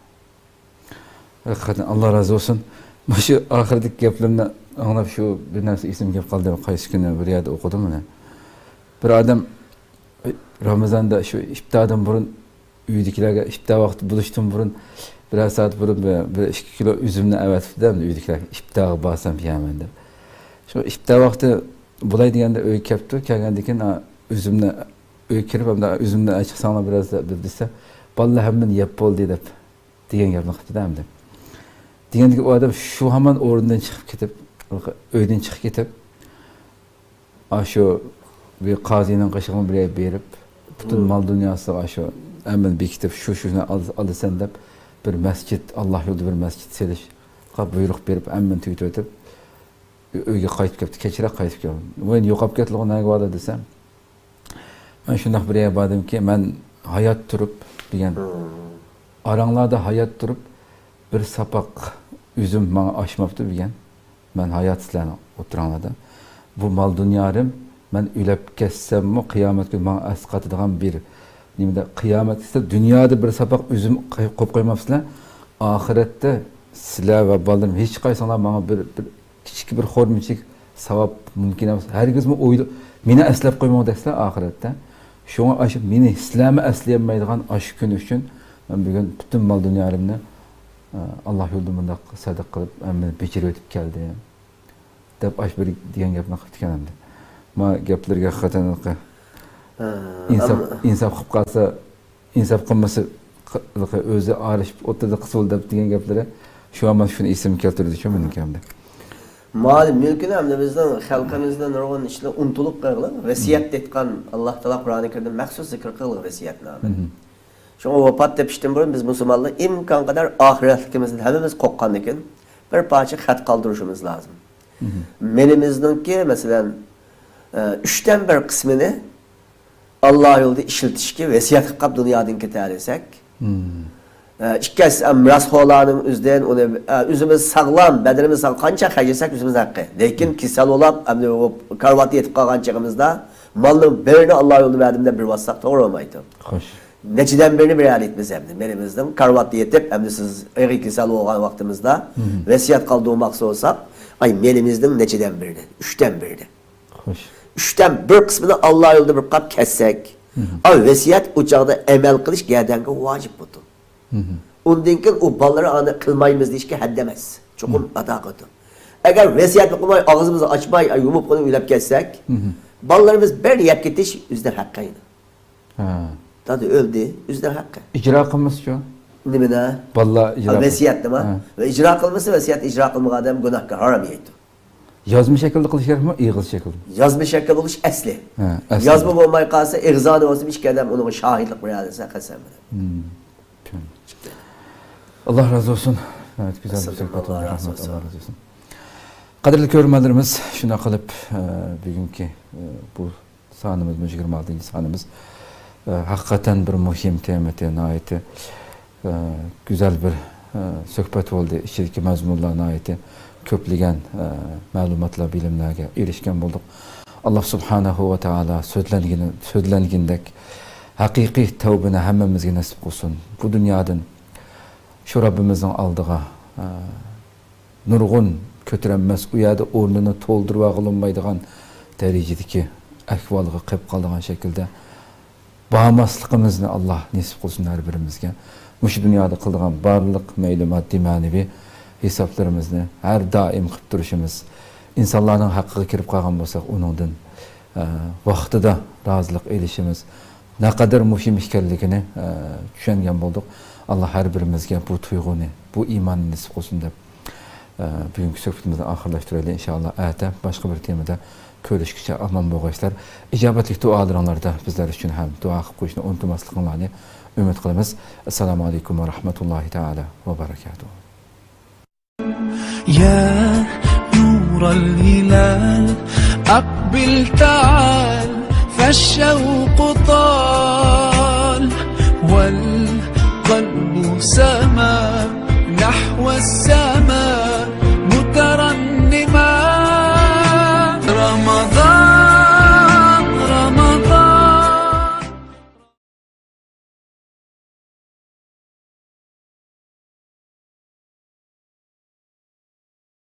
ھەقىقەتەن ئاللا رازى بولسۇن. مۇشۇ ئاخىرىدىكى گەپلىرىمنى ئاڭلاپ شۇ بىر نەرسە ئېسىمگە كېلىپ قالدى. قايسى كۈنى بىر يەردە ئوقۇدۇم ئۇنى. بىر ئادەم رامىزاندا شۇ ئىپتاردىن بۇرۇن ئۆيدىكىلەرگە ئىپتار ۋاقتى بولۇشتىن بۇرۇن بىرەر سائەت بۇرۇن بىر، بىر ئىككى كىلو ئۈزۈمنى ئەۋەتىپتۇ ئەمدى ئۆيدىكىلەرگە ئىپتارغا بارسام يەيمەن دەپ. شۇ ئىپتار ۋاقتى بولاي دېگەندە ئۆيگە كەپتۇ. كەلگەندىن كېيىن، ئا، ئۈزۈمنى ئۆيگە كىرىپ، ئەمدى ئۈزۈمنى چىقساڭلار بىراز دەپ دېسە، بالىلار ھەممىنى يەپ بولدى دەپ دېگەن گەپنى قىپتىدا ئەمدى. دېگەندىكىن ئۇ ئادەم شۇ ھامان ئورنىدىن چىقىپ كېتىپ، ئۆيدىن چىقىپ كېتىپ، ئاشۇ بىر قازىنىڭ قېشىغا بىر يەرگە بېرىپ، پۈتۈن مال دۇنياسىغا ئاشۇ ھەممىنى بېكىتىپ، شۇ، شۇنى ئال-، ئالىسەن دەپ، بىر مەسچىت، ئاللا يولىدا بىر مەسچىت سېلىشقا بۇيرۇق بېرىپ، ھەممىنى تۈگىتىۋېتىپ، ئۆيگە قايتىپ كەپتۇ، كەچرەك قايتىپ كەلدى. ۋاي، يوقاپ كەتتىلىغۇ، نەگە باردى دېسەم، مەن شۇنداق بىر يەرگە باردىمكى، مەن ھايات تۇرۇپ دېگەن، ئاراڭلاردا ھايات تۇرۇپ بىر ساپاق ئۈزۈم ماڭا ئاشماپتۇ دېگەن. مەن ھايات سىلەرنىڭ ئوتتۇراڭلاردا. بۇ مال دۇنيالىرىم، مەن ئۆلۈپ كەتسەممۇ قىيامەت كۈنى ماڭا ئەسقاتىدىغان بىر نېمىدە، قىيامەت سىلەر دۇنيادا بىر ساپاق ئۈزۈم قويۇپ قويماپسىلەر. ئاخىرەتتە سىلەر ۋە بالىلىرىم ھېچقايسىڭلار ماڭا بىر، بىر كىچىك بىر خورمىچىك ساۋاب مۇمكىن ئەمەس. ھەرگىزمۇ ئويلا-، مېنى ئەسلەپ قويماڭ دەيسىلەر ئاخىرەتتە. شۇڭا ئاشۇ مېنى سىلەرمۇ ئەسلىيەلمەيدىغان ئاشۇ كۈن ئۈچۈن مەن بۈگۈن پۈتۈن مال دۇنيالىرىمنى، ئە، ئاللا يولىدا مۇنداق سەدىقە قىلىپ، ھەممىنى بېجىرىۋېتىپ كەلدىم، دەپ ئاشۇ بىر دېگەن گەپنى قىپتىكەن ئەمدى. ما گەپلىرىگە ھەقىقەتەن ھە، ئىنساپ، ئەم-، ئىنساپ قىلىپ قالسا، ئىنساپ قىلمىسا، قى-، ئۆزى ئارىلىشىپ ئوتتۇرىدا قىلسا بولدى دەپ دېگەن گەپلىرى شۇ ھامان شۇنى ئېسىمگە كەلتۈردى شۇ مېنىڭكى ئەمدى. مال مۈلكىنى ئەمدى بىزنىڭ خەلقىمىزدە نۇرغۇن ئىشلار ئۇنتۇلۇپ قالغىلى، ۋەسىيەت دېيىتقان ئاللا تائالا قۇرئانى كەرىمدە مەخسۇس زىكىر قىلغان ۋەسىيەتنامە. مم. شۇڭا ۋاپات تېپىشتىن بۇرۇن بىز مۇسۇلمانلار ئىمكانقەدەر ئاخىرەتلىكىمىزدىن ھەممىمىز قورققاندىكىن بىر پارچە خەت قالدۇرۇشىمىز لازىم. مم. مېلىمىزنىڭكى، مەسىلەن، ئە، ئۈچتىن بىر قىسمىنى ئاللا يولىدا ئىشلىتىشكە ۋەسىيەت قىلىپ دۇنيادىن كېتەلىسەك، مم. ئە، ئىككىنچىسى، ئە، مىراسخورلارنىڭ ئۆزىدىن ئۇنى، ئە، ئۆزىمىز ساغلام، بەدىنىمىز ساغ-، قانچە خەجلىسەك ئۆزىمىزنىڭ ھەققى. لېكىن كېسەل بولاپ، ئەمدى ئۇ كارىۋاتتا يېتىپ قالغان چېغىمىزدا مالنىڭ بىرىنى ئاللا يولىدا بەردىم دەپ بىر ۋاتساق توغرا بولمايدۇ. خوش. نەچچىدىن بىرىنى بېرەلەيتتىمىز ئەمدى. مېلىمىزنىڭ كارىۋاتتا يېتىپ، ئەمدى سىز ئېغىر كېسەل بولغان ۋاقتىمىزدا مم. ۋەسىيەت قالدۇرماقچى بولساق، ئاي، مېلىمىزنىڭ نەچچىدىن بىرىنى؟ ئۈچتىن بىرىنى. خوش. ئۈچتىن بىر قىسمىنى ئاللا يولىدا بېرىپ قاپ كەتسەك، مم. ئا، ۋەسىيەت ئۇ چاغدا ئەمەل قىلىش گەدەنگە ۋاجىپ بولىدۇ. مم. ئۇندىن كېيىن ئۇ بالىلىرى ئانى قىلمايمىز دېيىشكە ھەددى ئەمەس. چوقۇم مم. ئادا قىلىدۇ. ئەگەر ۋەسىيەتنى قىلماي، ئاغزىمىزنى ئاچماي، ئا، يۇمۇپ قويۇپ ئۆلۈپ كەتسەك، مم. بالىلىرىمىز بىر يەپ كېتىش ئۆزىنىڭ ھەققى ئىدى. ھە. دادا ئۆلدى، ئۆزىنىڭ ھەققى. ئىجرا قىلمىسىچۇ؟ نېمىنى؟ بالىلار ئىجرا قىل-، ۋەسىيەتنىمۇ؟ ھە. ۋە ئىجرا قىلمىسا، ۋەسىيەت ئىجرا قىلمىغان ئادەم گۇناھكار، ھارام يەيدۇ. يازما شەكىلدە قىلىش كېرەكمۇ، ئېغىز شەكىلدە؟ يازما شەكىل بولۇش ئەسلى. ھە، ئەسلى. يازما بولماي قالسا، ئېغىزانە بولسا، ئىككى ئادەم ئۇنىڭغا شاھىتلىق بېرەلىسە، قەسەم بىلەن. مم. چۈشەندىم. ئاللا رازى بولسۇن. ناھايىتى گۈزەل بىر سۆھبەت بولدى. رەھمەت، ئاللا رازى بولسۇن. قەدىرلىك كۆرۈرمەنلىرىمىز، شۇنداق قىلىپ، ئە، بۈگۈنكى، ئە، بۇ سانىمىزمۇ يىگىرمە ئالتىنچى سانىمىز. ئە، ھەقىقەتەن بىر مۇھىم تېما ئىدى، ناھايىتى، ئە، گۈزەل بىر، ئە، سۆھبەت بولدى. ئىچىدىكى مەزمۇنلار ناھايىتى كۆپلىگەن، ئە، مەلۇماتلار، بىلىملەرگە ئېرىشكەن بولدۇق. ئاللا سۇبھانەھۇ ۋە تائالا سۆزلەنگىنى، سۆزلەنگىنىدەك ھەقىقىي تەۋبىنى ھەممىمىزگە نېسىپ قىلسۇن. بۇ دۇنيادىن شۇ رەببىمىزنىڭ ئالدىغا، ئە، نۇرغۇن كۆتۈرەلمەس، ئۇ يەردە ئورنىنى تولدۇرۇۋالغىلى بولمايدىغان دەرىجىدىكى ئەھۋالغا قېلىپ قالىدىغان شەكىلدە بارماسلىقىمىزنى ئاللا نېسىپ قىلسۇن ھەر بىرىمىزگە. مۇشۇ دۇنيادا قىلىدىغان بارلىق مەيلى ماددىي، مەنىۋى ھېسابلىرىمىزنى ھەر دائىم قىلىپ تۇرۇشىمىز، ئىنسانلارنىڭ ھەققىگە كىرىپ قالغان بولساق، ئۇنىڭدىن، ئە، ۋاقتىدا رازىلىق ئېلىشىمىز نەقەدەر مۇھىم ئىكەنلىكىنى، ئە، چۈشەنگەن بولدۇق. ئاللا ھەر بىرىمىزگە بۇ تۇيغۇنى، بۇ ئىماننى نېسىپ قىلسۇن دەپ، ئە، بۈگۈنكى سۆھبىتىمىزنى ئاخىرلاشتۇرايلى. ئىنشائاللا، ئەتە باشقا بىر تېمىدا كۆرۈشكىچە ئامان بولغايسىلەر. ئىجابەتلىك دۇئالىرىڭلاردا بىزلەر ئۈچۈن ھەم دۇئا قىلىپ قويۇشنى ئۇنتۇماسلىقىڭلارنى ئۈمىد قىلىمىز. ئەسسالامۇ ئەلەيكۇم ۋە رەھمەتۇللاھى تائالا ۋە بەرەكاتۇھۇ. يا نور الهلال، أقبل تعال، فالشوق طال، السماء، نحو السماء، مترنما